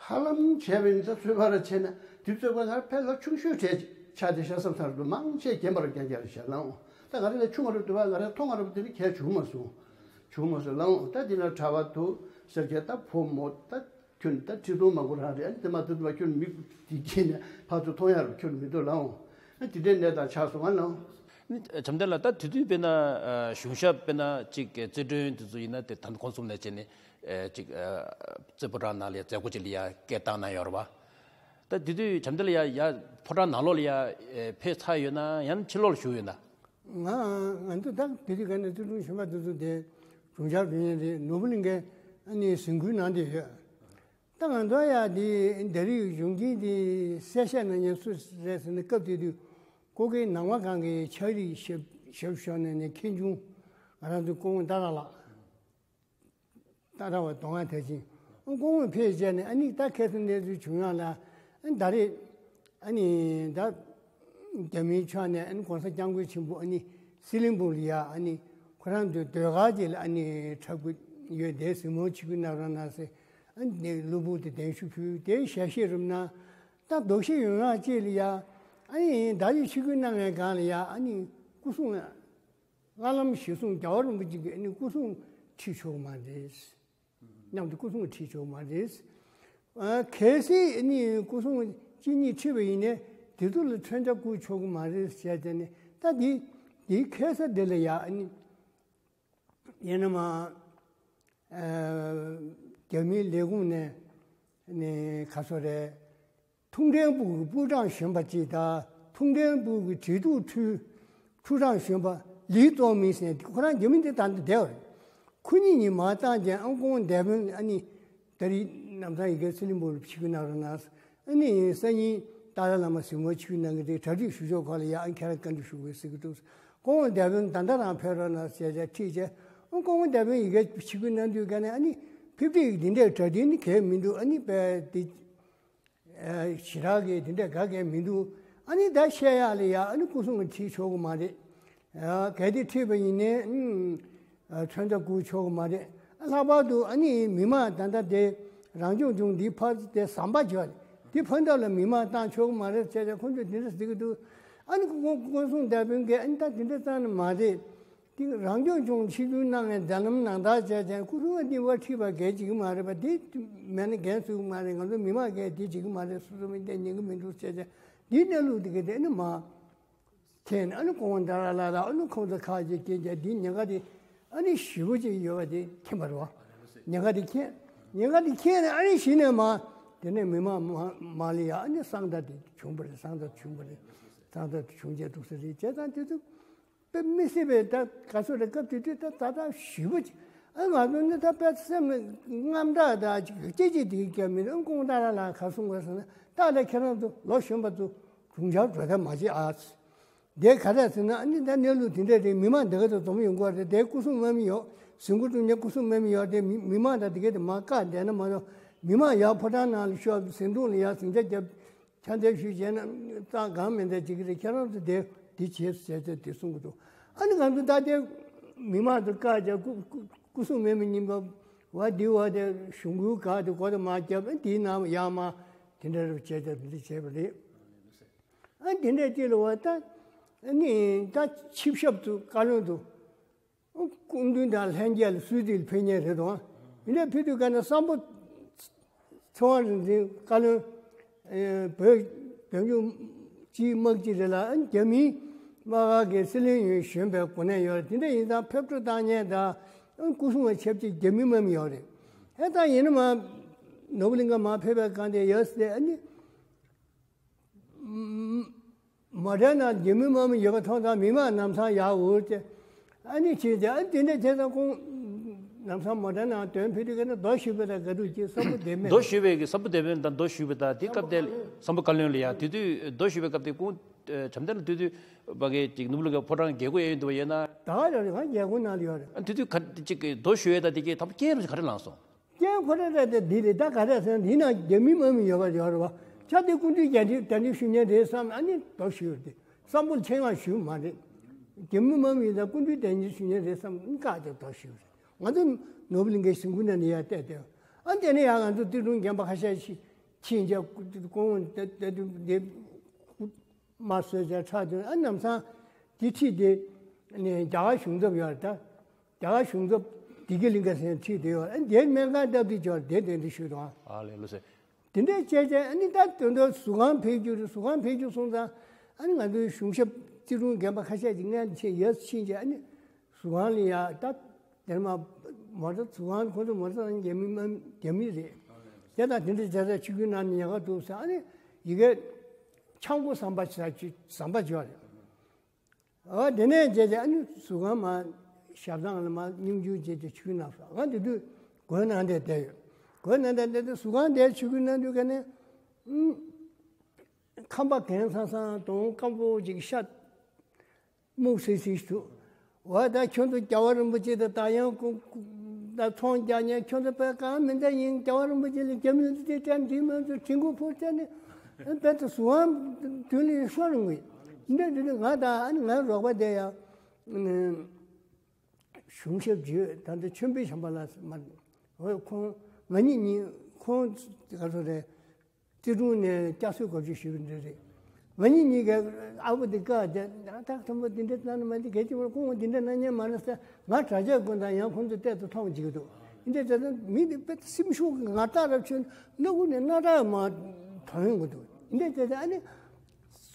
ཧ་ལམ་བྱས་པ་ཡིན་ད་ཚོད་པ་ར་བྱས་ན་དུས་ཚོད་པ་ང་ཕལ་ལོ་ཆུང་ཤོས་གྲས་ཆགས་ཏེ་ཤ་བསམ་ཚར་དུ་མང་ཆེ་རྒན་པ་ར་རྒན་རྒྱ་རེད་ཤག་ལའང་ད་ང་རེ་ལ་ཆུང་བ་ར་དུ་བ་ང་རེ་མཐོང་བ་ར་དེ་ནི་གལ་བྱུང་མ་སོང་། བྱུང་མ་སོང་ལའང་ད་དེ་ན་གྲྭ་པ་དུ་སེར་སྐྱ་ད་ཕོ་མོ་ད། ཁྱོད་ད་ཁྲི་སྟོང་མང་པོ་རང་རེད། ཨ་ནི་དེ་མ་ཐུབ་ཐུབ་ཁྱོད་མིག་དེ་གྱེས་ནས་ཕར་ཚུར་མཐོང་ཡ་རུ་ཁྱོད་མི་འདུག་ལའང་། ཨ་དེ་འདྲའི་གནས་སྟངས་ཆགས་སོང་ང་ལའང་། ཨ་ནི་བྱམས་ལྡན་ལགས་ད་དེ་དུས་དཔེར་ན་གཞུང་ཞབས་དཔེར་ན་ཅིག་རྩིས་དྲུང་དེ་ཚོ་ཡིན་ན་དེ་ད་ཁོང་གསུམ་ནས་བྱས་ནས་ཅིག་རྩེ་ཕོ་བྲང་ནང་ལ་མཛད་སྒོ་ཅིག་ལ་ཡ་སྐད་བཏང་གནང་ཡོད་རེད་བ། ད་དེ་དུས་བྱམས་ལྡན་ལགས་ཡ་ཡ་ཕོ་བྲང་ནང་ལོགས་ལ་ཡ་ཕེབས་ཚར་ཡོད་ན་ཡང་ཕྱི་ལོགས་ལ་བཞུགས་ཡོད་ན། ང་ང་ཚོ་ད་དེ་དུས་ག་ནས་རྩིས་དྲུང་གཞོན་པ་དེ་ཚོ་དེ་དྲུང་འཆར་དྲུང་ཡན་རེད། ནོར་བུ་གླིང་གའི་ ཨ་ནི་གཟིགས་འབུལ་གནང་བསྡད་ཡོད། ད་ང་ཚོ་ཡ་དེ་ད་རེས་གཞུང་འབྲེལ་དེ་གསལ་བཤད་གནང་མཁན་སུ་རེད་ཟེར་ན། སྐབས་དེ་དུས་ཀོ་ཀེ་ནང་པ་ཁང་གི་ཕྱག་བྲིས་ཞབས་ཞབས་ཞུ་ནས་ནས་མཁན་ཆུང་ང་རང་ཚོའི་སྐུ་ངོ་ཏཱ་ར་ལགས། ཏཱ་ར་བ་མདོ་སྔགས་མཐར་ཕྱིན། སྐུ་ངོ་ཕེབས་བྱས་ནས་ཨ་ནི་ད་ཁ་སང་གནས་ཚུལ་བྱུང་ཡག་ལ། ཨ་ནི་ད་རེས་ཨ་ནི་ད་རྒྱ་མིའི་ཕྱོགས་ནས་ཨ་ནི་༸གོང་ས་༸སྐྱབས་མགོན་ཆེན་པོ་ཨ་ནི་སི་ལིང་སྦུག་ལ་ཡ་ཨ་ནི་ཁོ་རང་ཚོའི་ཟློས་གར་ཅིག་ལ་ཨ་ནི་འཁྲབ་ཀྱི་ཡོད་དེ། གཟིགས་མོ་ཆིབས་བསྒྱུར་གནང་རོགས་གནང་ཟེར། ཨ་ནི་གློ་བུར་དུ་གདན་ཞུ་ཕུལ་དེ་ཞལ་བཞེས་རུམ་ནང་ད་དོགས་གཞི་ཡོད་ཡག་ཅིག་ལ་ཡ། ཨ་ནི་ད་ཅིག་ཆིབས་བསྒྱུར་གནང་བའི་སྒང་ལ་ཡ་ཨ་ནི་སྐུ་སྲུང་ལ། ལྷ་ལམ་ཞེ་གསུང་རྒྱལ་བ་རིན་པོ་ཆེ་གིས་ཨ་ནི་སྐུ་སྲུང་ཁྲིད་ཆོག་གི་མ་རེད། མཉམ་དུ་སྐུ་སྲུང་ཁྲིད་ཆོག་གི་མ་རེད། ཨ་གལ་སྲིད་ཨ་ནི་སྐུ་སྲུང་གཅིག་གཉིས་ཁྲིད་པ་ཡིན་ནའི་དེ་ཚོ་ལ་མཚོན་ཆ་བསྐུར་ཆོག་གི་མ་རེད་ཟེར་བྱས་ནས། ད་འདི་འདིའི་ཁ་ས་འདི་ལ་ཡ་ཨ་ནི་ཡིན་ན་མ། ཨ་རྒྱ་མིའི་ལས་ཁུངས་ནས་ནས་ག་ཚོད་རེད། ཐུང་ཀྲན་སྦུག་གི་པུའུ་ཀྲང་གཞོན་པ་གཅིག་དང་། ཐུང་ཀྲན་སྦུག་གི་བྲེལ་གཏུག་ཁྲུའུ་ཁྲུའུ་ཀྲང་གཞོན་པ་ལི་ཙོང་མིན་ཟེར། ཁོ་རང་རྒྱ་མི་འདི་ད་ལྟ་བསྡད་པ་རེད། ཁོ་གཉིས་གཉིས་མར་བཏང་རྗེས་ཨ་ནི་སྐུ་ངོ་འདས་པོ་ཨ་ནི་ད་རེས་ལམ་སང་ཡ་གིར་སི་ལིང་སྦུག་ལ་ཆིབས་བསྒྱུར་གནང་རོགས་གནང་། ཨ་ནི་སང་ཉིན་ཏཱ་ལའི་བླ་མ་གཟིགས་མོ་ཆིབས་བསྒྱུར་གནང་གི་རེད། གྲ་སྒྲིག་ཞུ་ཕྱོགས་སྐོར་ལ་ཡ་ཨ་ནི་ཁྱེད་རང་བཀའ་འདྲི་ཞུ་དགོས་ཟེར་གྱི་འདུག། སྐུ་ངོ་འདས་པོ་ད་ལྟ་རང་ཕེབས་རོགས་གནང་ཟེར་བྱས་ཁྲིད་བྱས། ཨ་སྐུ་ངོ་འདས་པོ་ཡ་གིར་ཆིབས་བསྒྱུར་གནང་དུས་ཀ་ནས་ཨ་ནི་ཕེབས་ཁྲིད་ཀྱི་འདི་འདྲའི་གྲ་སྒྲིག་ནི་གལ་མི་འདུག། ཨ་ནི་དཔེ་དེ། ཨ་ཞེ་དྲག་གི་དེ་འདྲ་ག་གེ་མི་འདུག། ཨ་ནི་ད་བཤད་ཡག་ལ་ཡ་ཨ་ནི་སྐུ་སྲུང་གིས་ཁྲིད་ཆོག་གི་མ་རེད། ཨ་གལ་ཏེ་ཁྲིད་པ་ཡིན་ནའི་ཨ་མཚོན་ཆ་བསྐུར་ཆོག་གི་མ་རེད། ཨ་ལྷག་པར་དུ་ཨ་ནི་མི་མང་ད་ལྟ་དེ་རང་སྐྱོང་ལྗོངས་འདི་ཕར་དེ་ཟམ་པ་བརྒྱབ། དེ་ཕར་འདབས་ལ་མི་མང་བཏང་ཆོག་གི་མ་རེད་ཟེར་བྱས་ཁོང་ཚོས་དེ་འདྲ་ཟེར་གྱི་འདུག། ཨ་ནི་སྐུ་སྐུ་སྲུང་འདས་པོ་གིས་ཨ་ནི་ད་དེ་འདྲ་བཏང་ནི་མ་རེད། དེ་རང་སྐྱོང་ལྗོངས་ཆིབས་བསྒྱུར་གནང་བའི་མདུན་ལམ་ནང་ལྟར་བྱས་ཙང་སྐུ་སྲུང་བ་འདི་བ་ཁྲིད་པ་གལ་ཆེ་གི་མ་རེད་པ། དེ་མེད་ན་འགན་ཚུགས་ཀྱི་མ་རེད། ང་ཚོ་མི་མང་གིས་དེ་བྱེད་ཀྱི་མ་རེད། སོ་སོ་མི་དེ་ཉན་གྱི་མི་འདུག་བྱས་ཙང་འདིའི་གནས་ལུགས་དེ་ག་དེ་ནི་མ་མཁྱེན། ཨ་ནི་སྐུ་ངོ་ཏཱ་ར་ལགས་དང་ཨ་ནི་ཁོང་ཚོ་ཁག་ཅིག་མཁྱེན་ཀྱང་འདི་ཉེན་ཁ་དེ་ཨ་ནི་ཞེ་པོ་ཅིག་ཡོད་པ་དེ་མཁྱེན་པ་རེད་བ། ཉེན་ཁ་དེ་མཁྱེན། ཉེན་ཁ་དེ་མཁྱེན་ནས་ཨ་ནི་གཞི་ནས་མ་དེ་ནས་མི་མང་མ་མ་ལ་ཡ་ཨ་ནི་གསང་བདག་དེ་བྱུང་བ་རེད། གསང་བདག་བྱུང་བ་རེད། གསང་བདག་བྱུང་རྗེས་འདུག་ས་རེད། བྱས་ཙང་དེ་ཚོ་དཔེ་མི་སྲིད་པའི་ད་ག་ཚོད་རེད། སྐབས་དེ་དུས་ད་ད་ད་ཞེ་པོ་ཅིག། ཨ་ང་ཚོ་ནི་ད་དཔེ་སེམས་ནས་དངངས་སྐྲག་ད་ཅིག་ཅི་ཅི་དེ་སྐྱེ་མི་འདུག། ཨ་སྐུ་ངོ་ཏཱ་ར་ལགས་ག་གསུང་བ་ཟེར་ན། ད་ལྟ་ཁྱེད་རང་ཚོ་ལོ་གཞོན་པ་ཚོ་དྲུང་འཆར་འགྲོ་ཐབས་མ་བྱེད་ཨ། དེ་ག་རེ་ཟེར་ན། ཨ་ནི་ད་གནས་ལུགས་དེ་འདྲ་རེད། མི་མང་དེ་ག་ཚོ་འཛོམས་ཡོང་གི་རེད། དེ་སྐུ་སྲུང་དམག་མི་ཡོད། གཟིགས་སྐོར་དྲུང་ཆེ་སྐུ་སྲུང་དམག་མི་ཡོད། དེ་མི་མི་མང་དང་དེ་ག་དེ་མར་བཀག་བསྡད་ན་མ་གཏོགས། མི་མང་ཡར་ཕོ་བྲང་ནང་ལ་ཤོག། ཟིང་འཁྲུག་ལ་ཡར་ཟིང་ཆ་རྒྱབ། ཆ་འཇོག་ཞུས་བྱས་ན་ད་གང་མིན་ད་བྱེད་ཀྱི་རེད། ཁྱེད་རང་ཚོ་དེ་དེ་བྱེད་ཟེར་ཏེ་དེ་གསུང་གི་འདུག། ཨ་ནི་ང་ཚོ་ད་དེ་མི་མང་ཚོ་བཀག་བྱས། སྐུ་སྐུ་སྐུ་སྲུང་དམག་མི་གཉིས་པ་བ་འདི་བ་དེ་གཞུང་གུར་ག་དེ་གོ་དེ་མར་བརྒྱབ། ཨ་དེའི་ནང་ཡར་མར་དེ་འདྲ་བྱས་ཏེ་དེ་འདྲ་བྱས་པ་རེད། ཨ་དེ་འདྲ་ཅིག་ལ་བ་ད་ཨ་ནི་ད་ཆིབས་ཞབས་ཚོ་བཀའ་བློན་དུ་སྐུ་མདུན་དང་ལྷན་རྒྱས་ལ་གསོལ་ཚིགས་ལ་ཕེབས་མཁན་རེད་དོ། དེ་འདྲ་ཕེབས་དུས་ཀ་ནས་སམ་བྷོ་ཚེ་དབང་རིག་འཛིན་བཀའ་བློན། ཨེ་བོད་བོད་ལྗོངས་སྤྱིའི་དམག་སྤྱི་རེད་ལ། ཨ་རྒྱ་མིའི་དམག་སྒར་གྱི་སྲིད་བློན་ཡང་གཞོན་པའི་གོ་གནས་ཡོད་རེད། དེ་འདྲ་ཡིན་ཙང་ཕེབས་འགྲོ་བཏང་མཁན་དང་ཨ་སྐུ་སྲུང་བ་ཆབས་ཅིག་རྒྱ་མི་དམག་མི་ཡོད་རེད། ཨེ་ད་ཡིན་ན་མ་ནོར་བུ་གླིང་ག་མར་ཕེབས་པའི་སྒང་དེ་ཡོད་ཟེར། ཨ་ནི་མོ་ཊའི་ནང་རྒྱ་མི་དམག་མི་ཡོད་པ་མཐོང་ཙང་མི་མང་ལམ་སང་ཡར་འུར་ཏེ་ཨ་ནི་བྱས་ཏེ། ཨ་དེ་འདྲ་བྱས་ཙང་ཁོང་ལམ་སང་མོ་ཊའི་ནང་དོན་ཕེབས་དུས་ཀ་ནས་རྡོ་གཞུས་པ་དང་དགའ་སྡུག་སྐྱེས། སམ་བྷོ་བདེ་སྨོན། རྡོ་གཞུས་པའི་གི་སམ་བྷོ་བདེ་སྨོན་དང་རྡོ་གཞུས་པ་དང་དེ་སྐབས་དེ་སམ་བྷོ་བཀའ་བློན་ལ་ཡ། དེ་དུས་རྡོ་གཞུས་པའི་སྐབས་དེ་ཁོང་བྱམས་ལྡན་ལ་དེ་དུས་ཕ་གི་ཅིག་ནོར་བུ་གླིང་གའི་ཕོ་བྲང་རྒྱལ་སྒོ་གཡས་གཡོན་དུ་ཡོད་ན། ད་ག་ཡོད་རེད། ང་རྒྱལ་སྒོ་ནང་ལ་ཡོད་རེད། ཨ་དེ་དུས་ག་ཅིག་གི་རྡོ་གཞུས་ཡས་དང་དེ་གའི་ཐབས་སྐྱེལ་རུ་ག་རེ་ལངས་སོང་། རྐྱེན་ཁོ་ར་ར་དེ་འདི་རེད། ད་ག་རེ་ཟེར་ན་འདི་ན་རྒྱ་མི་དམག་མི་ཡོད་པ་ཡོད་རེད་བ། ཆ་དེ་སྐུ་མདུན་རྒྱ་འདི་གྲ་སྒྲིག་ཞུ་མཁན་རེད་བསམ། ཨ་ནི་རྡོ་གཞུས་ཏེ་སམ་བྷོ་ལ་ཆེད་མངགས་ཞུས་མ་རེད། རྒྱ་མི་དམག་མི་ཡིན་ཙང་སྐུ་མདུན་གྲ་སྒྲིག་ཞུ་མཁན་རེད་བསམ། བཀག་སྟེ་རྡོ་གཞུས་རེད། ང་ཚོ་ནོར་བུ་གླིང་གའི་གཟིམ་ཁུག་ནང་ནས་ཡར་བལྟས་ཏེ། ཨ་དེ་ནས་ཡང་ང་ཚོ་ཏི་ཀྲུང་རྒན་པ་ཁ་ཤས་ཤིག་ཕྱིན་རྗེས་སྐུ་སྐུ་ངོ་དེ་དེ་དེ་དེ་དམར་གསོལ་བྱས་ཁྲག་བཏོན། ཨ་ལམ་སང་དེ་ཁྲིད་དེ་ནས་རྒྱ་གར་གཞུང་ཚབ་ཡོད་རེད་ད། རྒྱ་གར་གཞུང་ཚབ་བདེ་སྐྱིད་གླིང་ག་ཟེར་ཁྲིད་དེ་ཡོད། ཨ་དེར་སྨན་ཁང་སྟབས་བདེ་ཅོག་དེ་དེ་འདྲ་ཞུས་དང་། ཨ་ལས་ལོ་ཟེར། དེ་འདྲས་བྱས་བྱས་ཨ་ནི་ད་དོན་དུ་ཟུར་ཁང་ཕེབས་རྒྱུ་རེད། ཟུར་ཁང་ཕེབས་རྒྱུ་སོང་ཙང་ཨ་ནི་ང་ཚོའི་གཞུང་ཞབས་རྩིས་དྲུང་རྒན་པ་ཁ་ཤས་ཅིག་སྔོན་ཆད་ཡར་ཕྱིན་བྱས། ཨ་ནི་ཟུར་ཁང་ལ་ཡ་ད་དེར་མ་མོ་ཊ་ཟུར་ཁང་ཁོ་ཚོ་མོ་ཊ་རྒྱ་མི་མ་རྒྱ་མི་རེད། དེ་དང་དེ་འདྲས་བྱས་ཙང་ཆིབས་བསྒྱུར་གནང་ནས་ཉེན་ཁ་འདུག་ཟེར། ཨ་ནི་ཡི་གེ་ཆང་ཁོག་ཟམ་པ་ཟ་ཟམ་པ་བྱོས་རེད། ཨ་དེ་ནས་བྱས་ཏེ་ཨ་ནི་ཟུར་ཁང་མ་ཞབས་བཏང་ལ་མ་སྙོམས་འཇུག་བྱས་ཏེ་ཆིབས་བསྒྱུར་གནང་སོང་། ང་དེ་དུས་ སྒོའི་ནང་དེར་བསྡད་ཡོད། སྒོའི་ནང་དེར་བསྡད་དུས་ཟུར་ཁང་དེར་ཆིབས་བསྒྱུར་གནང་དུས་ཀ་ནས། ཨུམ། ཁང་པ་གྱེན་ཚང་ཚང་དང་སྐམ་པོ་ཅིག་ཤ་སྨུག་སིལ་སིལ་ཞིག་འདུག། འོ་ད་ཁྱོད་ཚོ་རྒྱལ་བ་རིན་པོ་ཆེ་དང་ད་ཡང་ཀུ་ཀུ་ད་ཚོང་རྒྱག་མཁན་ཁྱོད་ཚོ་དཔེ་གང་མི་འདྲ་ཡིན། རྒྱལ་བ་རིན་པོ་ཆེ་ལ་རྒྱ་མི་ཚོ་དེ་སྤྲད་འགྲིག་མ་ཚོ་དྲིན་གུང་ཕུར་སྤྲད་ནས་དཔེ་ཚོ་ཟུར་ཁང་མདུན་ལ་ཤོར་འགྲོ་གི། འདི་འདི་ནི་ང་དང་ཨ་ནི་ངའི་རོགས་པ་དེ་ཡང་གཞུང་ཞབས་ཇུས་ད་ལྟ་ཆོས་འཕེལ་བྱམས་པ་ལགས་མ་འོ་ཁོང་ང་གཉིས་གཉིས་ཁོང་ག་ཚོད་རེད། རྩེ་དྲུང་ནས་བསྐྱར་གསོའི་སྐབས་ཅིག་ཞུས་པ་འདྲ་རེད། ང་གཉིས་གཉིས་ཀས་ཨ་བུ་འདི་བཀག་བྱས་ཨ་ཐག་དམ་པོ་འདི་འདྲ་གནང་ན་མ་འདི་གལ་ཆེ་བར་ཁོང་འདི་འདྲ་གནང་མཁན་མ་རེད་ཟེར། ང་དྲ་རྒྱ་ཀུན་དང་ཡང་ཁོང་ཚོ་ལྟད་དུ་མཐོང་བྱེད་ཀྱི་འདུག། འདི་འདྲ་བྱས་ན་མི་འདི་དཔེ་སེམས་ཤུགས་ཀྱི་ངར་སྟག་རབ་ཆེན་སྣ་ཁུག་ནས་སྣ་ཁྲག་མར་གྲོངས་ཡོང་གི་འདུག། འདི་འདྲ་བྱས་ཏེ་ཨ་ནི་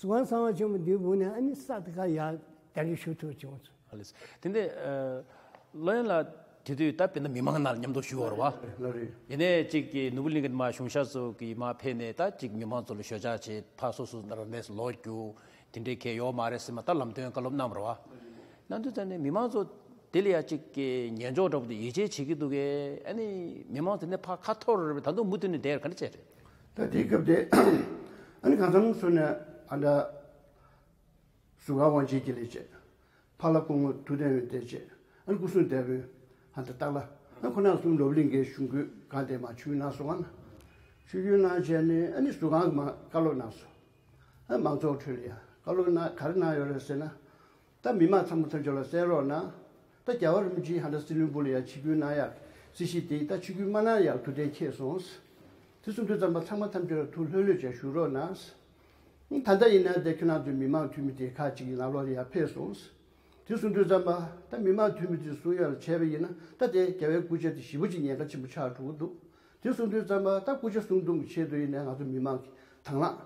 ཟུར་ཁང་གསང་བ་ཆེན་པོ་འདིའི་སྦུག་ནས་ཨ་ནི་ས་དེ་ག་ཡར་བདའ་འདེད་ཞུ་ཐུབ་བྱུང་སོང་། ཨ་ལེ། དེ་འདྲ་ཨ། བློ་ཡན་ལགས་དེ་དུས་ད་དཔེར་ན་མི་མང་ནང་ལ་མཉམ་དུ་བཞུགས་ཡོད་རེད་བ། ལགས་རེད། ཡིན་ནའི་ཅིག་གི་ནོར་བུ་གླིང་གི་མ་གཞུང་ཞབས་ཚོ་གི་མ་ཕེབས་ནས་ད་ཅིག་མི་མང་ཚོ་ལ་ཞོལ་ཆ་བྱེད་ཕར་སོ་སོ་རང་གནས་སུ་ལོག་རྒྱུ་དེ་འདྲའི་གལ་ཡོད་མ་རེད་ཟེར་མ་ད་ལམ་སྟོན་བཀའ་སློབ་གནང་བ་རེད་བ། གནང་དུས་ཙམ་ནས་མི་མང་ཚོ་དེ་ལ་ཡ་ཅིག་གི་ཉན་འཇོག་འདྲ་པོ་དེ་ཡིད་ཆེས་བྱེད་ཀྱི་འདུག་གས། ཨ་ནི་མི་མང་ཚོ་ནས་ཕར་ཁ་འཐོར་རེད་པས། ད་དུང་མུ་མཐུད་ནས་བསྡད་ག་འདྲ་བྱས་རེད། ད་དེའི་སྐབས་དེ་ཨ་ནི་གང་འཚམ་སོང་ནས་ཨ་འདྲ། ཟུར་ཁང་དབང་ཆེན་དགེ་ལེགས་བྱས། ཕ་ལྷ་སྐུ་ངོ་ཐུབ་བསྟན་འོད་ལྡན་བྱས། ཨ་ནི་སྐུ་སྲུང་བདེ་སྤོབས་ཧན་ཏ་སྟག་ལྷ། ཨ་ཁོ་ན་གསུམ་ནོར་བུ་གླིང་གའི་གཞུང་སྒོའི་སྒང་དེར་མར་ཆིབས་བསྒྱུར་གནང་སོང་ང་། ཆིབས་བསྒྱུར་གནང་བྱས་ནས་ཨ་ནི་ཟུར་ཁང་གི་མར་བཀའ་སློབ་གནང་སོང་། ཨ་མང་ཚོགས་ཁྲོད་ལ་ཡང་བཀའ་སློབ་གནང་ག་རེ་གནང་ཡོད་རེད་ཟེར་ན། ད་མི་མང་ཚང་མ་ཐམས་ཅད་ལ་གསན་རོགས་གནང་། ད་རྒྱལ་བ་རིན་པོ་ཆེ་ཧན་ཏ་སྲིད་བློན་སྦུག་ལ་ཡང་ཆིབས་བསྒྱུར་གནང་ཡག་སྲིད་བྱུས་དེ་ད་ཆིབས་བསྒྱུར་མ་གནང་ཡག་ཐུགས་གཏན་འཁེལ་སོང་། དེ་གསུངས་དུས་ཙམ་པ་ཚང་མ་ཐམས་ཅད་ལ་ཐུགས་ལྷོད་ལྷོད་བྱས་བཞུགས་རོགས་གནང་། ད་ལྟ་ཡིན་ན་དེ་ཁྱེད་རང་ཚོའི་མི་མང་འཐུས་མི་དེ་ཁག་ཅིག་གི་ནང་ལོགས་ལ་ཡར་ཕེབས་སོང་། དེ་གསུངས་དུས་ཙམ་པ་ད་མི་མང་འཐུས་མི་དེ་གསུང་ཡག་ལ་བྱས་པ་ཡིན་ན་ད་དེ་རྒྱལ་བའི་སྐུ་ཕྱྭ་དེ་ཞེ་པོ་ཅིག་ཉེན་ཁ་ཆེན་པོ་ཆགས་འགྲོ་གི་འདུག། དེ་གསུངས་དུས་ཙམ་པ་ད་སྐུ་ཕྱྭ་གསུང་གཏོང་གི་ཆེད་དུ་ཡིན་ན་ང་ཚོ་མི་མང་གི་དང་བླངས་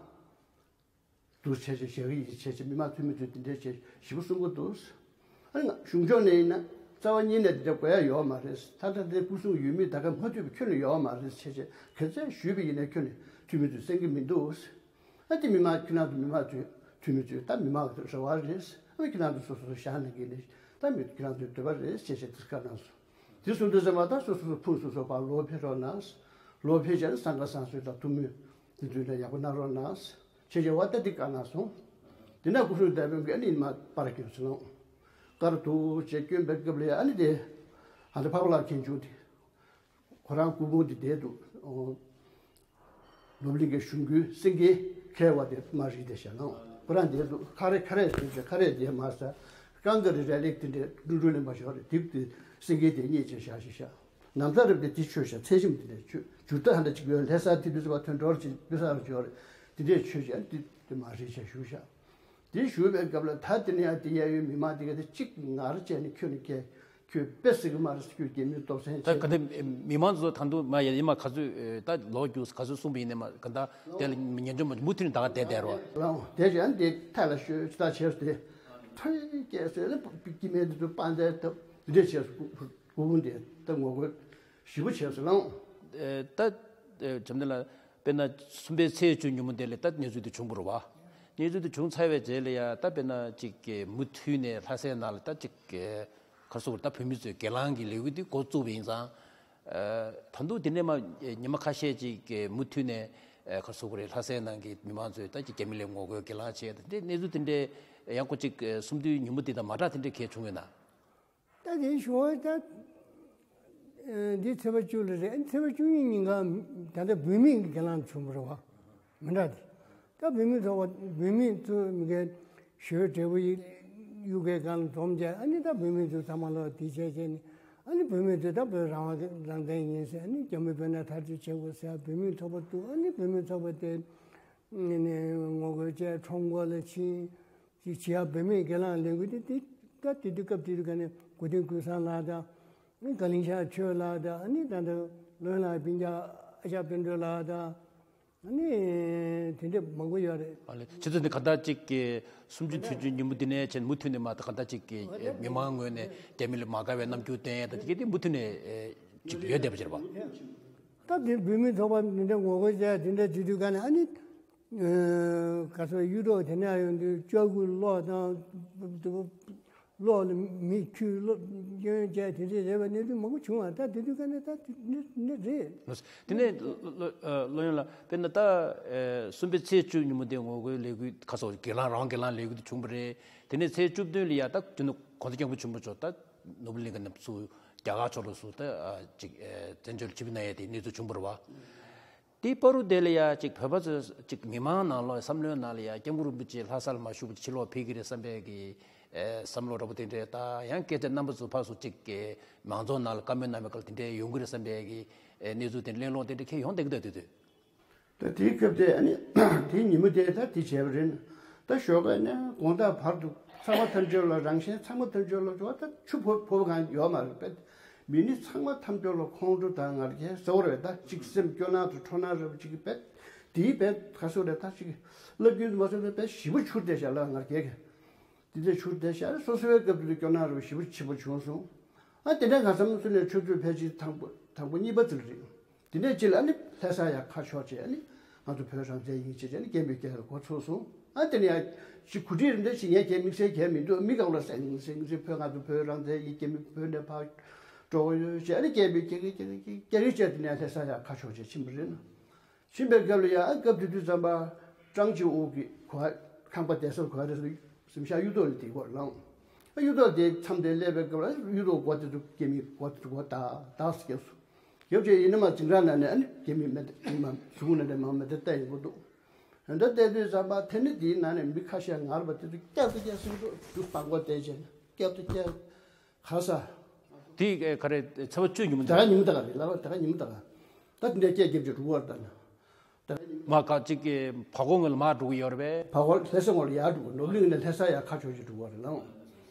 འདུག་བྱས་བྱས་ཞལ་གྱིས་བཞེས་བྱས་བྱས་མི་མང་འཐུས་མི་དེ་དེ་འདྲས་བྱས་ཞེ་པོ་གསུང་གི་འདུག། ཨ་ནི་གཞུང་ཕྱོགས་ནས་ཡིན་ན་རྩ་བ་ཉིད་ནས་དེ་འདྲ་དགོས་ཡ་ཡོད་མ་རེད། ད་ལྟ་དེ་སྐུ་སྲུང་ཡོད་མེད་ད་ག་མ་ཐུབ་པའི་ཁྱོན་ནས་ཡོད་མ་རེད་བྱས་བྱས་ག་ཚད་ཞུས་པ་ཡིན་ན་ཁྱོན་ནས་འཐུས་མི་ཚོས་གསན་གྱི་མི་འདུག། ཨ་དེ་མི་མང་ཁྱེད་རང་ཚོ་མི་མང་ཚོས་འཐུས་མི་ཚོས་ད་མི་མང་གི་རེ་བ་རེད། ཨ་ཁྱེད་རང་ཚོ་སོ་སོ་བཞག་ནས་གི་ནས་ད་མི་ཁྱེད་རང་ཚོའི་འདོད་པ་རེད་བྱས་བྱས་དེ་བཀའ་གནང་སོང་། དེ་གསུངས་དུས་ཙམ་པ་ད་སོ་སོ་སོ་ཕུང་སོ་སོ་ཕར་ལོག་ཕེབས་རོགས་གནང་། ལོག་ཕེབས་བྱས་ནས་སངས་དགའ་བསང་གསོལ་དང་ཐུགས་སྨོན་དེ་ཚོ་ལ་ཡག་པོ་གནང་རོགས་གནང་། ཆེ་ཆེ་བ་ལྟ་འདི་བཀའ་གནང་སོང་། དེ་ནས་སྐུ་སྲུང་བདེ་སྤོབས་ཀྱིས་ཨ་ནི་མར་པར་བསྐྱོན་སོང་ལགས། ཀར་དུ་ཅེས་བསྐྱོན་པའི་སྐབས་ལ་ཨ་ནི་དེ་ཧན་ཏ་འཕགས་པ་ལྷ་མཁན་ཆུང་དེ་ཁོ་རང་སྐུ་ཕུང་དེ་བསྡད་འདུག། ནོར་བུ་གླིང་གའི་གཞུང་སྒོའི་སེང་གེ་ཁལ་བ་དེ་མར་རིལ་ཏེ་བཞག་ལགས། ཁོ་རང་བསྡད་འདུག། ཁ་རས་ཁ་རས་བཟུང་བྱས་ཁ་རས་དེ་མར་ཟ། རྐང་གི་རི་རལ་ལེགས་དེ་འདྲའི་འགྲུལ་འགྲུལ་ལེན་པ་ཞོར་རེ་དེབ་དེ་སེང་གེ་དེ་རྙེད་བྱས་བཞག་བཞག་བཞག། ན་བཟའ་རབ་དེ་དེ་ཆོས་བྱ་ཚད་ཞིམ་དེ་འདྲ་ཆོས་འཇུར་རྟ་ཧ་འདྲ་ཅིག་ཡོད་ལྷ་ས་དེ་དུས་ཚོད་པ་ཐོན་འགྲོར་ཅིག་དུས་སར་འབྱོར་རེ་དེ་འདྲས་ཆོས་བྱ་དེ་དེ་མ་རེད་བྱས་ཞུ་བཞག། དེ་ཞུ་བའི་སྐབས་ལ་ད་དེ་ནས་ཡང་དེ་གཡས་གཡོན་མི་མང་དེ་ག་དེ་གཅིག་ངར་བྱས་ནས་ཁྱོད་ནི་ཁྱེད་ཁྱོད་དཔེ་སྲིད་གི་མ་རེད་ཁྱོད་རྒྱ་མིའི་སྟོབས་ཆེན་ད་ཆེ། ག་དེ་མི་མང་ཚོ་ད་དུང་མ་ཡ་ཡིན་མ་ག་ཚོད་ད་ལོ་རྒྱུས་ག་ཚོད་གསུངས་པ་ཡིན་ནས་མ་ག་ད་དེ་ལ་ཉན་འཇོག་མ་མུ་མཐུད་ནས་ད་ག་བསྡད་བསྡད་རོགས། ལའོ་དེ་བྱས་ཡང་དེ་ཐད་ལ་ཤོད་ཅི་ད་བྱས་སོ་དེ་ཐོས་སྐྱེས་སོ་ལ་སྐྱེ་མེད་དུ་དཔང་མཛད་ཐབས་དེ་འདྲས་བྱས་སོ། སྐུ་ཕུང་དེ་ད་ངོ་རྒོལ་ཞེ་པོ་བྱས་སོང་ལགས། ཨེ་ད་ཨེ་བྱམས་ལྡན་ལགས་དཔེར་ན་གསུམ་པའི་ཚེས་བཅུ་ཉིན་མོ་དེ་ལ་ད་གནས་ཚུལ་དེ་བྱུང་བ་རེད་བ། གནས་ཚུལ་དེ་བྱུང་ཚར་བའི་རྗེས་ལ་ཡ་ད་དཔེར་ན་ཅིག་གི་མུ་མཐུད་ནས་ལྷ་སའི་ནང་ལ་ད་ཅིག་གི་ག་རེ་ཟེར་དགོས་རེད་ད་བོད་མི་ཚོས་སྒེར་ལངས་ཀྱི་ལས་འགུལ་དེ་འགོ་བཙུགས་པ་ཡིན་ཙང་། ཨེ་ད་དུང་དེ་ནས་མ་ཉི་མ་ཁ་ཤས་ཅིག་གི་མུ་མཐུད་ནས་ཨེ་ག་རེ་ཟེར་དགོས་རེད་ལྷ་སའི་ནང་གི་མི་མང་ཚོས་ད་ཅིག་རྒྱ་མི་ལ་ངོ་རྒོལ་སྒེར་ལངས་བྱས་ད་དེ་གནས་ཚུལ་དེ་འདྲའི་ཡང་ཁོ་ཅིག་གསུམ་བཅུའི་ཉིན་མོ་དེ་དང་མ་འདྲ་དེ་འདྲའི་གལ་བྱུང་ཡོད་ན། ད་དེ་ཞུ་བ་ད། འདི་ཚེས་པ་བཅུ་ལ་རེད། ཚེས་པ་བཅུ་གཉིས་ཉིན་གང་ད་ལྟ་བུད་མེད་ཀྱི་སྒེར་ལངས་བྱུང་བ་རེད་བ། མི་འདྲ་དེ། ད་བུད་མེད་ཚོགས་པ་བུད་མེད་ཚོ་མི་སྒེར་ཞོལ་འབྲས་བུ་ཡི་གཡུལ་འགོའི་སྒང་ལ་འཛོམས་བྱས་ཨ་ནི་ད་བུད་མེད་ཚོ་ཚང་མ་ལོག་དེ་བྱས་བྱས་ནས་ཨ་ནི་བུད་མེད་ཚོས་ད་བོད་རང་དབང་རང་བཙན་ཡིན་ཟེར་ཨ་ནི་རྒྱ་མི་བོད་ནས་ཐར་རྒྱུ་བྱེད་དགོས་ཟེར་བུད་མེད་ཚོགས་པ་འདུག། ཨ་ནི་བུད་མེད་ཚོགས་པ་དེ་ནས་ངོ་རྒོལ་བྱས་ཁྲོམ་སྐོར་ལ་ཕྱིན། ཅིག་བྱེད་ཡག་བུད་མེད་སྒེར་ལངས་ལས་འགུལ་དེ་དེ་སྐབས་དེ་དུས་སྐབས་དེ་དུས་ག་ནས་གོ་དན་ཀུན་བཟང་ལགས་དང་། ཨ་ནི་དགའ་གླིང་ཤར་ཆོས་ལགས་དང་ཨ་ནི་ད་ལྟ་བློན་ལགས་སྤུན་ཀྱག་ཨ་ཞང་དཔལ་སྒྲོན་ལགས་དང་། ཨ་ནི་དེ་འདྲ་མང་པོ་ཡོད་རེད། ཨ་ལེ་ཁྱེད་ཚོ་འདི་ག་འདྲ་ཅིག་གི་གསུམ་བཅུ་དུས་ཆེན་ཉིན་མོ་འདི་ནས་བྱས་མུ་མཐུད་ནས་མ་ད་ག་འདྲ་ཅིག་གི་མི་མང་ངོས་ནས་རྒྱ་མི་ལ་མ་དགའ་བའི་རྣམ་འགྱུར་བསྟན་ཡ་ད་དེ་ག་དེ་མུ་མཐུད་ནས་ཅིག་ཡོད་བསྡད་པ་ཅིག་རེད་པ། ད་དེ་བུད་མེད་ཚོགས་པ་འདི་འདྲ་ངོ་རྒོལ་བྱས་དེ་འདྲ་བྱེད་དུས་ག་ནས་ཨ་ནི། ག་ཚོད་གཡུ་ཐོག་དེ་ནས་ཡོང་དུས་ལྕགས་སྐུད་གློག་དང་། གློག་ལ་མི་ཁྱུ་གློག་སྐྱོན་བྱས་དེ་འདྲས་རེད་པ། གནས་ཚུལ་མང་པོ་བྱུང་བ། ད་དེ་དུས་ཀ་ནས་ད་དེ་འདྲས་རེད། དེ་ནས་ལོ་ཡོན་ལགས། དཔེར་ན་ད་གསུམ་པའི་ཚེས་བཅུ་ཉིན་མོ་དེ་ངོ་རྒོལ་ལས་འགུལ་ཁ་སོགས་སྒེར་ལངས་རང་སྒེར་ལངས་ལས་འགུལ་དེ་བྱུང་བ་རེད། དེ་ནས་ཚེས་བཅུ་བདུན་ལ་ཡ་ད་དེ་ནས་གོང་ས་སྐྱབས་མགོན་ཆེན་པོ་མཆོག་ད་ནོར་བུ་གླིང་ག་ནས་ཚུར་རྒྱ་གར་ཕྱོགས་ལ་ཚུར་ད་ཅིག་བཙན་བྱོལ་ཆིབས་བསྒྱུར་གནང་ཡས་དེ་གནས་ཚུལ་བྱུང་བ་རེད་བ། དེའི་བར་དུ་དེ་ལ་ཡ་ཅིག་བོད་པ་ཚོས་ཅིག་མི་མང་ནང་ལོགས་བསམ་བློའི་ནང་ལ་ཡ་སྐྱབས་མགོན་རིན་པོ་ཆེ་ལྷ་ས་ལ་མ་བཞུགས་པར་ཕྱིར་ལོག་ཕེབས་ཀྱི་རེད་བསམ་པའི་གི་བསམ་བློ་འདྲ་པོ་དེ་འདྲས་དང་། ཡང་སྐད་ཆ་རྣམ་པ་ཚོ་ཕར་ཚུར་ཅིག་གི་མང་ཚོགས་ནང་ལ་བཀའ་མོལ་གནང་བའི་སྐབས་དེ་འདྲས་ཡོང་གི་རེད་བསམ་པའི་གི་གནས་ཚུལ་དེ་གླེང་སློང་དེ་འདྲས་ཁྱེད་ཡོང་བསྡད་ཀྱི་འདུག་དུས་དུས། ད་དེའི་སྐབས་དེ་ཨ་ནི་དེའི་ཉིན་མོ་དེ་ད་དེ་བྱས་པ་རེད། ད་ཞོགས་ཀས་ནས་དགོང་དག་བར་དུ་ཚང་མ་ཐམས་ཅད་ལ་རང་གཞན་ཚང་མ་ཐམས་ཅད་ལ་འགྲོ་བ་ད་ཆུ་ཕོ་ཕོ་བ་གང་ཡོད་མ་རེད་པས། མི་ནི་ཚང་མ་ཐམས་ཅད་ལ་ཁོང་ཁྲོ་དང་ང་རྒྱལ་ཟེར་བ་རེད། ད་ཅིག་སེམས་སྐྱོ་སྣང་དང་ཁྲོ་སྣང་རེད་པ་ཅིག་གི་པས། དེའི་པས་ག་སོ་རེད། ད་ཅིག་བླ་རྒྱུན་དུ་མ་སོང་བའི་པས་ཞེ་པོ་འཕྱུར་བསྡད་བཞག་ལ་ང་རྒྱལ་གི། དེ་འདྲ་འཕྱུར་བསྡད་བཞག་རེད། སོ་སོའི་སྐབས་དུ་སྐྱོ་སྣང་རེད་པ་ཞེ་པོ་ཆེ་པོ་བྱུང་སོང་། ཨ་དེ་འདྲ་ང་ཚོ་ཚུར་ནས་ཆུ་ཚོད་ཕལ་ཆེར་དང་པོ་དང་པོ་གཉིས་པ་ཙམ་རེད། དེ་འདྲའི་རྗེས་ལ་ཨ་ནི་ལྷ་ས་ཡར་ཁ་ཕྱོགས་བྱས། ཨ་ནི་ང་ཚོ་བོད་རང་བཙན་ཡིན་ཅེས་བྱས་ནས་སྐད་འབོད་རྒྱག་ཡ་འགོ་ཚུགས་སོང་། ཨ་དེ་ནས་ཡང་ཅིག་གོ་སྒྲིག་རེ་འདྲ་ཞིག་ངས་བྱས། དམིགས་བསལ་གྱི་མི་འདུག་མི་གང་ལ་ཟེར་ནས་ཟེར་ནས་བོད་ང་ཚོ་བོད་རང་བཙན་ཡིན། རྒྱ་མི་བོད་ནས་ཕར་འགྲོ་གི་ཡོད་ཅེས་ཨ་ནི་སྐད་འབོད་རྒྱག་གི་རྒྱག་གི་རྒྱག་གི་རྒྱག་གི་བྱས། དེ་ནས་ལྷ་ས་ཡར་ཁ་ཕྱོགས་བྱས་ཕྱིན་པ་རེད། ཕྱིན་པའི་སྐབས་ལ་ཡང་ཨ་སྐབས་དེ་དུས་ཙམ་པ་ཀྲང་ཅིན་ཨུ་གི་གོ་ཁང་པ་བསྡད་སར་གོ་རེ་ཟིམ་ཤག་གཡུ་ཐོག་ལ་དེ་སྐོར་ལངས། ཨ་གཡུ་ཐོག་དེ་མཚམས་དེ་སླེབས་པའི་སྐབས་ལ་གཡུ་ཐོག་སྒོ་དེ་ཚོ་རྒྱ་མིའི་སྒོ་དེ་ཚོ་སྒོ་བདག་བདག་སེ་བརྒྱབ་སོང་། རྒྱབ་བྱས་ཡིན་ན་མ་འཛིང་རག་ན་ནས་ཨ་ནི་རྒྱ་མི་མེད་མི་མ་གཞུང་ན་འདྲ་མ་མེད་དེ་ལྟ་ཡིན་པོ་འདུག་ད་ལྟ་ལྟས་དུས་ཙམ་པ་དེ་ནི་དེའི་ནང་ནས་མི་ཁ་ཤས་ངར་བ་དེ་ཚོ་སྐྱབས་དུ་སྐྱབས་སུ་འགྲོ་རྒྱུ་སྤང་གོ་བལྟས་བྱས་ན་སྐྱབས་དུ་སྐྱབས་ག་ས། དེ་ག་རེ་ཚེས་པ་བཅུ་ཉིན་མོ་ད་ག་ཉིན་མོ་ད་ག་རེད་ལབ་པ། ད་ག་ཉིན་མོ་ད་ག་ད་དེ་འདྲའི་སྐད་རྒྱབ་ཀྱི་འགྲོ་གི་ཡོད་རེད། ད་ནི་ད་ག་ཉིན་མོ་མ་ག་ཅིག་གི་བར་སྐོར་ངོས་ལ་མར་འགྲོ་གི་ཡོད་རེད་པས། བར་སྐོར་ལྷ་ས་ངོས་ལ་ཡར་འགྲོ་གི། ནོར་བུ་གླིང་ནས་ལྷ་ས་ཡར་ཁ་ཕྱོགས་ཀྱི་འགྲོ་གི་ཡོད་རེད་ལགས།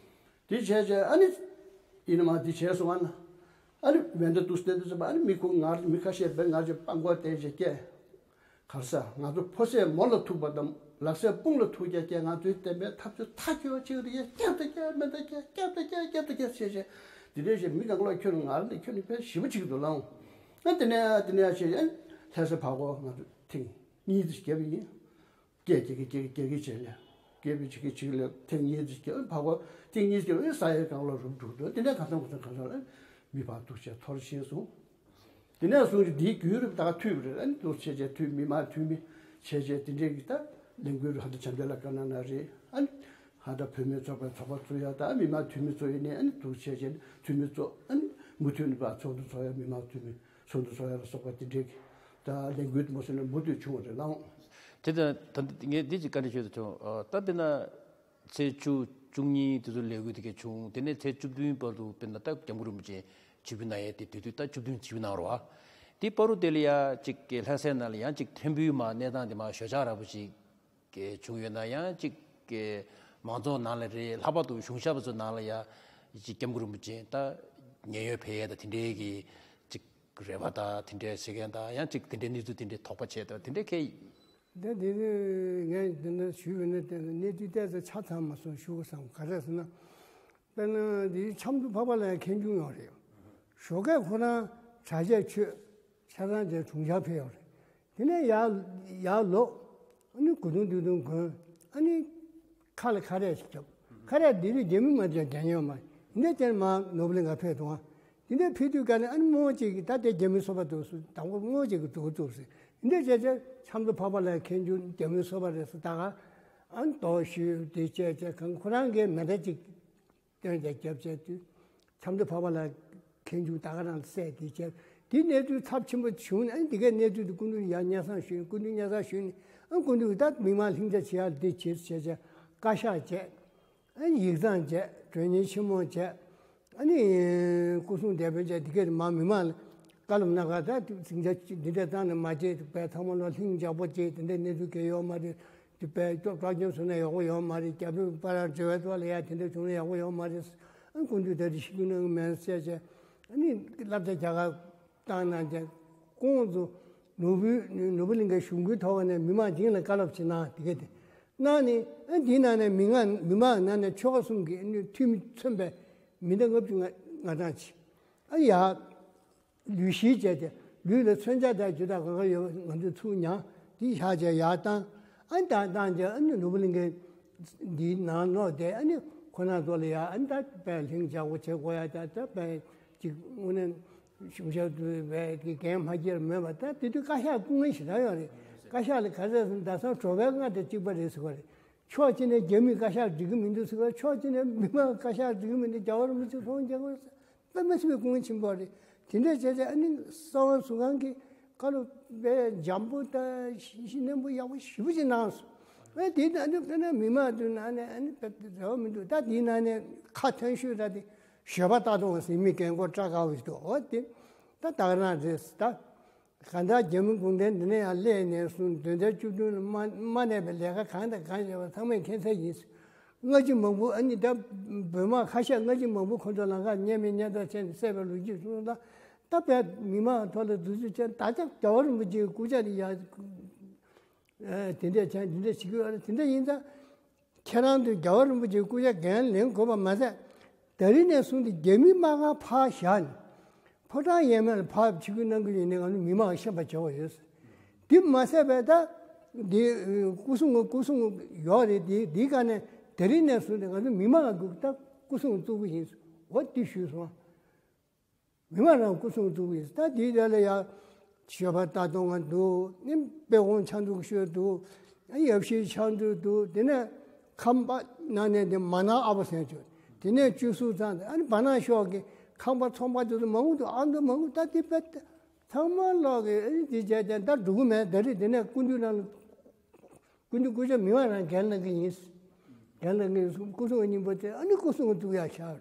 དེ་བྱས་བྱས་ཨ་ནི་ཡིན་ན་མ་དེ་བྱས་སོང་ཨ་ན། ཨ་ནི་མེ་མདའ་འདུག་སྟེ་འདུག་ཟེར་བ། ཨ་ནི་མི་ཁོ་ངར་མི་ཁ་ཤས་པས་ངར་ཅིག་སྤང་གོ་བལྟས་བྱས་སྐད་གར་ས་ང་ཚོ་ཕོ་སྲས་མོ་ལ་ཐུག་པ་དང་ལག་སྲས་དཔུང་ལ་ཐུག་རྒྱ་སྐད། ང་ཚོའི་བསྟན་པའི་འཐབ་རྩོད་མཐའ་འཁྱོལ་བ་ཅིག་རེད། སྐྱབས་དང་སྐྱབས། མེ་མདའ་སྐྱབས། སྐྱབས་དང་སྐྱབས། སྐྱབས་དང་སྐྱབས་བྱས་བྱས། དེ་འདྲའི་བྱས་མི་གང་ལ་ཁྱོད་ངར་ནས་ཁྱོད་ནི་དཔེ་ཞེ་པོ་ཅིག་འདུག་ལགས། ཨ་དེ་ནས་དེ་ནས་བྱས་ཨ་ལྷ་ས་བར་སྐོར་ང་ཚོ་ཐེངས་གཉིས་ཙམ་བརྒྱབ་ཡིན། སྐད་རྒྱག་གི་རྒྱག་གི་རྒྱག་གི་བྱས་ནས་སྐད་འབོད་བྱེད་ཀྱི་བྱེད་ཀྱི་ལས་ཐེངས་གཉིས་ཙམ་བརྒྱབ། བར་སྐོར་ཐེངས་གཉིས་བརྒྱབ་ཨ་ས་ཡ་གང་ལ་རུབ་འགྲོ་འདུག་དེ་ནས་གང་འཚམ་གང་འཚམ་གང་འཚམ་ལ་མི་ཕར་འདུག་བྱས་འཐོར་ཕྱིན་སོང་། དེ་ནས་བཟུང་སྟེ་འདིའི་རྒྱུན་རིང་ད་ག་མཐུད་པ་རེད། ཨ་ནི་འདུག་བྱས་བྱས་མཐུད། མི་མང་འཐུས་མི་བྱས་བྱས་དེ་འདྲའི་གི་ད་ལས་འགུལ་ཧ་ད་བྱམས་བརྩེ་ལ་བཀའ་གནང་གནང་རེད། ཨ་ནི་ཧ་ད་བུད་མེད་ཚོགས་པའི་ཚོགས་པ་བཙུགས་ཡ། ད་མི་མང་འཐུས་མི་ཚོ་ཡིན་ནའི་ཨ་ནི་འདུག་བྱས་བྱས་འཐུས་མི་ཚོ་ཨ་ནི་མུ་མཐུད་ནས་ཕར་ཚོགས་འདུ་ཚོགས་ཡ། མི་མང་འཐུས་མི་ཚོགས་འདུ་ཚོགས་ཡ་ལ་སོགས་པ་དེ་འདྲའི་གི་ད་ལས་འགུལ་མོ་སོང་ནས་མུ་མཐུད་བྱུང་བ་རེད་ལགས། དེ་ད་ད་ངས་འདི་ཅིག་བཀའ་འདྲི་ཞུ་ཡ་ད་བྱུང་། ད་དཔེར་ན་ཚེས་བཅུ་བཅུ་གཉིས་དེ་ཚོ་ལས་འགུལ་དེ་གས་བྱུང་། དེ་ནས་ཚེས་བཅུ་བདུན་བར་དུ་དཔེར་ན་ད་སྐྱབས་མགོན་རིན་པོ་ཆེ་ཆིབས་བསྒྱུར་གནང་ཡས་དེ་དུས་དུས་ད་བཅུ་བདུན་ཆིབས་བསྒྱུར་གནང་རོགས། དེ་བར་དུ་དེ་ལ་ཡ་ཅིག་གི་ལྷ་སའི་ནང་ལ་ཡང་ཅིག་ཕྲན་བུའི་མ་གནས་སྟངས་དེ་མ་ཞོད་འཇགས་ར་བོ་ཞིག་གི་བྱུང་ཡོད་ན། ཡང་ཅིག་གི་མང་ཚོགས་ནང་ལ་རེད། ལྷག་པར་དུ་གཞུང་ཞབས་པ་ཚོ་ནང་ལ་ཡ་ཅིག་སྐྱབས་མགོན་རིན་པོ་ཆེ་ད་ཉེན་གཡོལ་ཕེབས་ཡས་ད་དེ་འདྲའི་གི་ཅིག་རེ་བ་ད་དེ་འདྲའི་བྱེད་མཁན་ད་ཡང་ཅིག་དེ་འདྲའི་གནས་ཚུལ་དེ་འདྲའི་དོགས་པ་བྱས་ད་དེ་འདྲའི་གི། ད་དེ་ནི་ངས་འདི་འདྲ་ཞུས་པ་ན་དེ་གནས་ཚུལ་ཏོག་ཙམ་ཆ་ཚང་མ་སོང་ཞུ་དགོས་བསམ། ག་རེ་ཟེར་ན། དཔེར་ན་འདིའི་ཆབ་མདོ་འཕགས་པ་ལ་ཡང་མཁན་ཆུང་ཡོད་རེད། ཞོགས་ཀས་ཁོ་རང་གྲྭ་ཆས་མཆོད། ཆ་ཚང་བྱས་དྲུང་འཚར་ཕེབས་ཡོད་རེད། དེ་ནས་ཡར་ཡར་ལོག་ཨ་ནི་གོས་ཐུང་སྟོད་ཐུང་གོན། ཨ་ནི་ཁ་ལ་ཁ་རས་ཤིག་བརྒྱབ། ཁ་རས་འདི་རིགས་རྒྱ་མི་མ་རྒྱག་རྒྱག་མཁན་ཡོད་མ་རེད། འདི་འདྲ་བྱས་ནས་མར་ནོར་བུ་གླིང་ག་ཕེབས་འདུག་ཨ། དེ་འདྲའི་ཕེབས་དུས་ཀ་ནས་ཨ་ནི་རྨོ་ཅིག་གིས་ད་དེ་རྒྱ་མི་སོ་པ་འདུག་ཟེར། དང་པོ་རྨོ་ཅིག་གིས་འདུག་འདུག་ཟེར། འདི་འདྲ་བྱས་བྱས་ཆབ་མདོ་འཕགས་པ་ལ་མཁན་ཆུང་རྒྱ་མི་སོ་པ་རེད་ཟེར། ད་ག་ཨ་ནི་དོགས་ཞུས། དེ་བྱས་བྱས་གང་ཁོ་རང་གིས་མེ་མདའ་ཅིག་སྟོན་བྱས་བརྒྱབ་བྱས་དུས་ཆབ་མདོ་འཕགས་པ་ལ་མཁན་ཆུང་ད་ག་རང་བསད། དེ་བྱས་དེ་གནས་ཚུལ་ཚབས་ཆེན་པོ་བྱུང་ནས་ཨ་ནི་དེ་གའི་གནས་ཚུལ་དེ་སྐུ་མདུན་ཡར་སྙན་སེང་ཞུས། སྐུ་མདུན་སྙན་སེང་ཞུས་ནས་ཨ་སྐུ་མདུན་གྱིས་ད་མི་མང་ལྷིང་འཇགས་བྱེད་ཡག་འདི་བྱེད་བྱས་བྱས་བཀའ་ཤག་བྱས། ཨ་ནི་ཡིག་ཚང་བྱས། གྲོས་གཉེར་ཆེན་མོ་བྱས། ཨ་ནི་སྐུ་སྲུང་བདེ་དཔོན་བྱས། འདི་གས་མ་མི་མང་ལ་བཀའ་སློབ་གནང་ག་ད་ཟིང་ཆ་འདི་འདྲ་བཏང་ནས་མ་བྱེད། དཔེ་ཚང་མ་ལོ་ལྷིང་འཇགས་པོ་བྱེད། དེ་འདྲའི་གནས་ཚུལ་གལ་ཡོད་མ་རེད། དེ་དཔེ་སྐྱོ་བཀའ་བཀྱོན་བཟོས་ན་ཡག་པོ་ཡོད་མ་རེད། རྒྱ་བོད་བར་འབྲེལ་བའི་ཐོག་ལ་ཡ་དེ་འདྲ་བྱུང་ན་ཡག་པོ་ཡོད་མ་རེད། ཨ་སྐུ་མདུན་ད་རེས་ཤི་རྒྱུ་གནང་གི་མེད་ཟེར་བྱས། ཨ་ནི་བསླབ་བྱ་རྒྱ་གར་བཏང་གནང་བྱས། ཁོང་ཚོ་ནོར་བུ་ནོར་བུ་གླིང་གའི་གཞུང་གི་ཐོག་ནས་མི་མང་སྟེང་ལ་བཀའ་སློབ་ཅིག་གནང་། དེ་གས་དེ་གནང་ནས་ཨ་འདིའི་ནང་ནས་མི་མང་མི་མང་ནང་ནས་ཆོལ་ཁ་གསུམ་གྱི་ཨ་ནི་འཐུས་མི་མཚོན་པའི་མི་སྣ་ལྔ་བཅུ་ང་ང་གྲངས་ཅིག་ཨ་ཡར་ལུས་གཤེགས་བྱས་ཏེ་ལུས་ལ་མཚོན་ཆ་དང་རྒྱུ་དང་གང་ག་ཡོད་པ་ང་ཚོས་ཚུར་མྱངས། དེ་བཞག་བྱས་ཡར་བཏང་། ཨ་ནི་བཏང་བཏང་བྱས་ཨ་ནི་ནོར་བུ་གླིང་གའི་འདིའི་ནང་ལོགས་དེ་ཨ་ནི་ ཁོ་ན་ཚོ་ལ་ཡ་ཨ་ནི་ད་དཔེ་ལྷིང་འཇགས་པོ་བྱེད་དགོས་ཡ། ད་ད་དཔེ་ཅིག་དངོས་གནས་གཞུང་ཞབས་དུ་བས་ཀྱི་འགན་མ་བསྐྱེད་མེད་པ། ད་དེ་དུས་བཀའ་ཤག་སྐུ་ངལ་ཞེ་དྲག་ཡོད་རེད། བཀའ་ཤག་ལ་ག་ཚད་ཟིན་ད་སང་གྲོ་པའི་རྔ་དང་གཅིག་པ་རེད་ཟེར་བ་རེད། ཕྱོགས་གཅིག་ནས་རྒྱ་མིས་བཀའ་ཤག་སྒྲིག་གི་མི་འདུག་ཟེར་བ། ཕྱོགས་གཅིག་ནས་མི་མང་བཀའ་ཤག་སྒྲིག་གི་མི་འདུག་རྒྱལ་བ་རིན་པོ་ཆེ་ཚོང་རྒྱག་དགོས་ཟེར། དཔེ་མི་སྲིད་པའི་སྐུ་ངལ་ཆེན་པོ་རེད། དེ་འདྲ་བྱས་ཏེ་ཨ་ནི་གསང་བ་ཟུར་ཁང་གི་བཀའ་སློབ་དཔེ་འཇམ་པོ་དང་ཞིབ་ཞིབ་རྣོན་པོ་ཡག་པོ་ཞེ་པོ་ཅིག་གནང་སོང་། ཨ་དེ་ནི་ཨ་ནི་དཔེར་ན་མི་མང་དུ་ནང་ནས་ཨ་ནི་དཔེ་རེ་བ་མི་འདུག་ད་དེའི་ནང་ནས་ཁ་ཐོན་ཤོས་ད་དེ་ཞོལ་པ་ལྟ་སྟངས་ཟེར་མི་རྒན་གོག་སྐྲ་དཀར་པོ་ཞིག་འདུག་འོ་དེ་ད་ད་ག་རང་རེད་ད། གང་ལྟར་རྒྱ་མི་གུང་ཁྲན་འདི་ནས་ཡང་སླེབས་ནས་བཟུང་བདུན་ཚན་བཅུ་བདུན་ལ་མ་མ་གནས་པའི་ལས་ཀ་གང་དང་གང་བྱས་པ་ཚང་མས་མཁྱེན་གསལ་ཡིན། སྔ་ཕྱི་མང་པོ་ཨ་ནི་ད་བོད་དམག་ཁ་ཤས་སྔ་ཕྱི་མང་པོ་ཁོ་ཚོ་ལམ་ཁ་ཉེས་མེད་ཉེས་རྡུང་བྱས་ནས་བསད་པའི་ལོ་རྒྱུས་གསུངས་ལ། ད་བོད་མི་མང་ཐོག་ལ་རྫུ་འཕྲུལ་ཅན་ད་ཆ་རྒྱལ་བ་རིན་པོ་ཆེའི་སྐུ་ཕྱྭ་ལ་ཡ་དེ་འདྲས་བྱས་དེ་འདྲས་བྱེད་ཀྱི་ཡོད་རེད། དེ་འདྲ་ཡིན་ཙང་། ཁྱེད་རང་ཚོས་རྒྱལ་བ་རིན་པོ་ཆེའི་སྐུ་ཕྱྭ་འགན་ལེན་དགོས་པ་མ་ཟད། ད་རིང་ནས་བཟུང་སྟེ་རྒྱ་མིའི་དམག་སྒར་ཕར་བཞག་ནས་ཕོ་བྲང་ཡས་མས་ལ་ཕར་ཆིབས་བསྒྱུར་གནང་གི་ཡོད་ནས་ང་ཚོ་མི་མང་ཤེས་པ་བྱེད་དགོས་ཡོད། དེ་མ་ཟད་པའི་ད་འདི་སྐུ་སྲུང་སྐུ་སྲུང་ཡོད་རེད། དེ་དེའི་སྒང་ནས་ད་རིང་ནས་བཟུང་སྟེ་ང་ཚོ་མི་མང་གི་ད་སྐུ་སྲུང་བཙུགས་གི་ཡིན། འོ་དེ་ཞུས་སོང་། མི་མང་རང་སྐུ་སྲུང་བཙུགས་ཡིན། ད་དེའི་རྗེས་ལ་ཡང་ཞོལ་པ་ལྟ་སྟངས་འདུག་ནི་དཔལ་གོང་ཕྱག་མཛུབ་ཤོད་འདུག་ཡབ་གཞིས་ཕྱག་མཛུབ་འདུག་དེ་ནས་ཁམས་པ་ནང་ནས་དེ་མ་ནང་ཨ་ཕ་སེང་ཆོས། དེ་ནས་བཅུ་གསུམ་ཚང་ཨ་ནི་བ་ནང་ཤོག་གི་ཁམས་པ་ཚོང་པ་དེ་ཚོ་མང་པོ་འདུག་ཨ་མདོ་མང་པོ་ད་དེ་དཔེ་ཚང་མ་ལོག་གི་ཨ་ནི་དེ་བྱས་ཏེ་ད་འགྲོ་གི་མེད། ད་རེས་དེ་ནས་སྐུ་མདུན་ནང་སྐུ་མདུན་སྐུ་ཕྱྭ་མི་མང་རང་འགན་གནང་གི་ཡིན། འགན་གནང་གི་ཡིན་གསུངས། སྐུ་སྲུང་གི་སྙིང་པོ་དེ་ཨ་ནི་སྐུ་སྲུང་བཙུགས་ཡ་ཤར།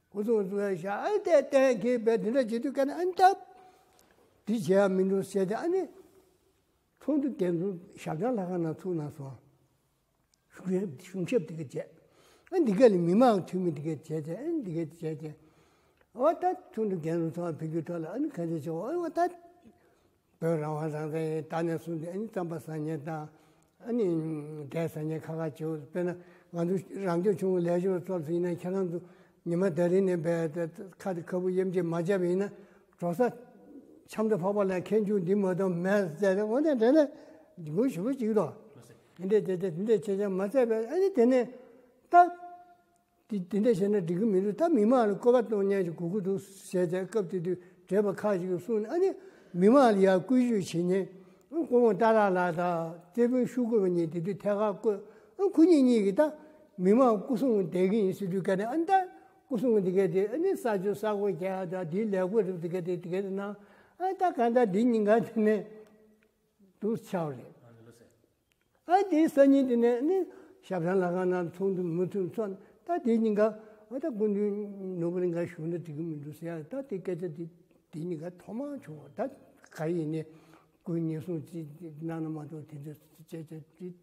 སྐུ་སྲུང་བཙུགས་ཡ་ཤར་ཨ་ནི་དེ་གཏན་འཁེལ་བས་དེ་འདྲ་བྱེད་དུས་ཀ་ནས་ཨ་ནི་ད་འདི་བྱེད་ཡ་མི་འདུག་ཟེར་ཏེ་ཨ་ནི་ཚོགས་འདུ་རྒྱས་འཛོམས་ཞབས་བརྟན་ལྷ་ཁང་ནང་ཚུགས་གནང་སོང་། གཞུང་ཞབས་གཞུང་ཞབས་དེ་ག་བྱས། ཨ་འདི་ག་ལ་མི་མང་འཐུས་མི་དེ་ག་བྱས་བྱས་ཨ་འདི་ག་བྱས་བྱས། འོ་ད་ཚོགས་འདུ་རྒྱས་འཛོམས་ཚོགས་ཕེབས་རྒྱུ་ཐོག་ལ་ཨ་ནི་ག་འདྲ་བྱས། འོ་ད། བོད་རང་དབང་རང་བཙན་ཡིན། ད་ནས་བཟུང་སྟེ་ཨ་ནི་རྩམ་པ་ཟ་མཁན་དང་ཨ་ནི་འབྲས་ཟ་མཁན་ཁ་ཁ་བྱེད། དཔེར་ན་ང་ཚོ་རང་སྐྱོང་ལྗོངས་ལས་ཞོར་ཚོགས་སུ་ཡིན་ན་ཁྱེད་རང་ཚོ་ཉི་མ་ད་རིང་ནས་བས་ཁ་དེ་ཁ་སྦུབ་གཡས་འགྱེད་མ་བྱས་པ་ཡིན་ན་འགྲོ་ས་ཆབ་མདོ་འཕགས་པ་ལ་ཁེངས་ཆུང་འདི་མ་གཏོགས་མེད་ཟེར་ཏེ་འོ་དེ་འདྲ་ནས་འགུལ་ཞུ་བ་ཅིག་དོ། དེ་འདྲས་དེ་འདྲས་དེ་འདྲས་བྱས་ཀྱང་མ་ཚད་པས་ཨ་ནི་དེ་ནས་ད། དེ་དེ་འདྲ་བྱས་ན་འགྲིག་གི་མི་འདུག་ད་མི་མང་ལ་བཀོད་པ་གཏོང་མཁན་ཞིག་དགོས་ཀྱི་འདུག་ཟེར་ཏེ་སྐབས་དེ་དུས་བགྲེས་པ་ཁག་ཅིག་གིས་གསུངས་ནས་ཨ་ནི་མི་མང་ལ་ཡང་བཀོད་ཇུས་བྱེད་མཁན་སྐུ་ངོ་ཏཱ་ལའི་ལགས་དང་རྩེ་ཕུན་ཤུ་གུ་བ་གཉིས་དེ་དུས་ཐད་ཀར་བསྐོས། ཨ་ཁོ་གཉིས་གཉིས་ཀྱིས་ད་མི་མང་སྐུ་སྲུང་བསྡད་ཀྱི་ཡིན་ཟེར་དུས་ག་ནས་ཨ་ནི་ད་སྐུ་སྲུང་དེ་གས་དེ་ཨ་ནི་ས་ཆུ་ས་སྒོ་རྒྱག་ཡ་དང་དེའི་ལས་བགོ་རིགས་དེ་གས་དེ་དེ་གས་དེ་གནང་། ཨ་ད་གང་ལྟར་འདི་ཉིན་གང་དེ་ནས་འདུག་ཆགས་རེད། ཨ་དེའི་སང་ཉིན་དེ་ནས་ནི་ཞབས་བྲང་ལྷ་ཁང་ནང་ཚོགས་འདུ་མུ་མཐུད་ཚོགས། ད་དེའི་ཉིན་ཀ་ཨ་ད་སྐུ་མདུན་ནོར་བུ་གླིང་ཁར་བཞུགས་ན་འགྲིག་གི་མི་འདུག་ཟེར་ཡ། ད་དེ་སྐད་ཆ་དེ་དེའི་ཉིན་ཀ་ཐོག་མར་བྱུང་བ། ད་ག་ཡིན་ནས་སྐུ་ཉེན་སྲུང་ཅིག་གནང་ན་མ་གཏོགས་དེ་འདྲ་སྐད་ཆ་དེ་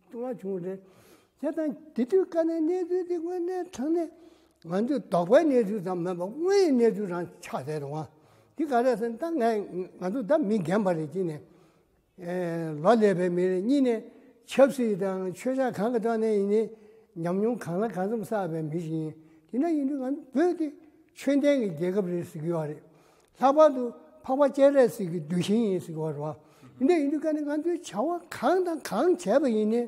ཐོག་མར་བྱུང་བ་རེད། བྱས་ཙང་དེ་དུས་ཀ་ནས་གནས་ཚུལ་དེ་དངོས་གནས་དྲང་གནས་ང་ཚོས་དོགས་པའི་གནས་ཚུལ་ཙམ་མིན་པ་དངོས་ཡོད་གནས་ཚུལ་རང་ཆགས་བསྡད་རུང་བ། དེ་ག་རེ་ཟེར་ན་ད་ང་ང་ཚོ་ད་མི་རྒན་པ་རེད། གཅིག་ནས། ལོ་ལས་པའི་མི་རེད། གཉིས་ནས་ཆབ་སྲིད་དང་ཆོས་ཕྱོགས་གང་གི་ཐོག་ནས་ཡིན་ནའི་ཉམས་མྱོང་གང་ལ་གང་འཚམ་བསགས་པའི་མི་ཞིག་ཡིན། དེ་འདྲ་ཡིན་དུས་ང་ཚོ་བོད་དེ་ཆོས་ལྡན་གྱི་རྒྱལ་ཁབ་རེད་ཟེར་གྱི་ཡོད་རེད། ལྷག་པར་དུ་འཕགས་པ་སྤྱན་རས་གཟིགས་ཀྱི་གདུལ་ཞིང་ཡིན་ཟེར་གྱི་ཡོད་རེད་བ། དེ་འདྲ་ཡིན་དུས་ཀ་ནས་ང་ཚོའི་བྱ་བ་གང་དང་གང་བྱས་པ་ཡིན་ནའི།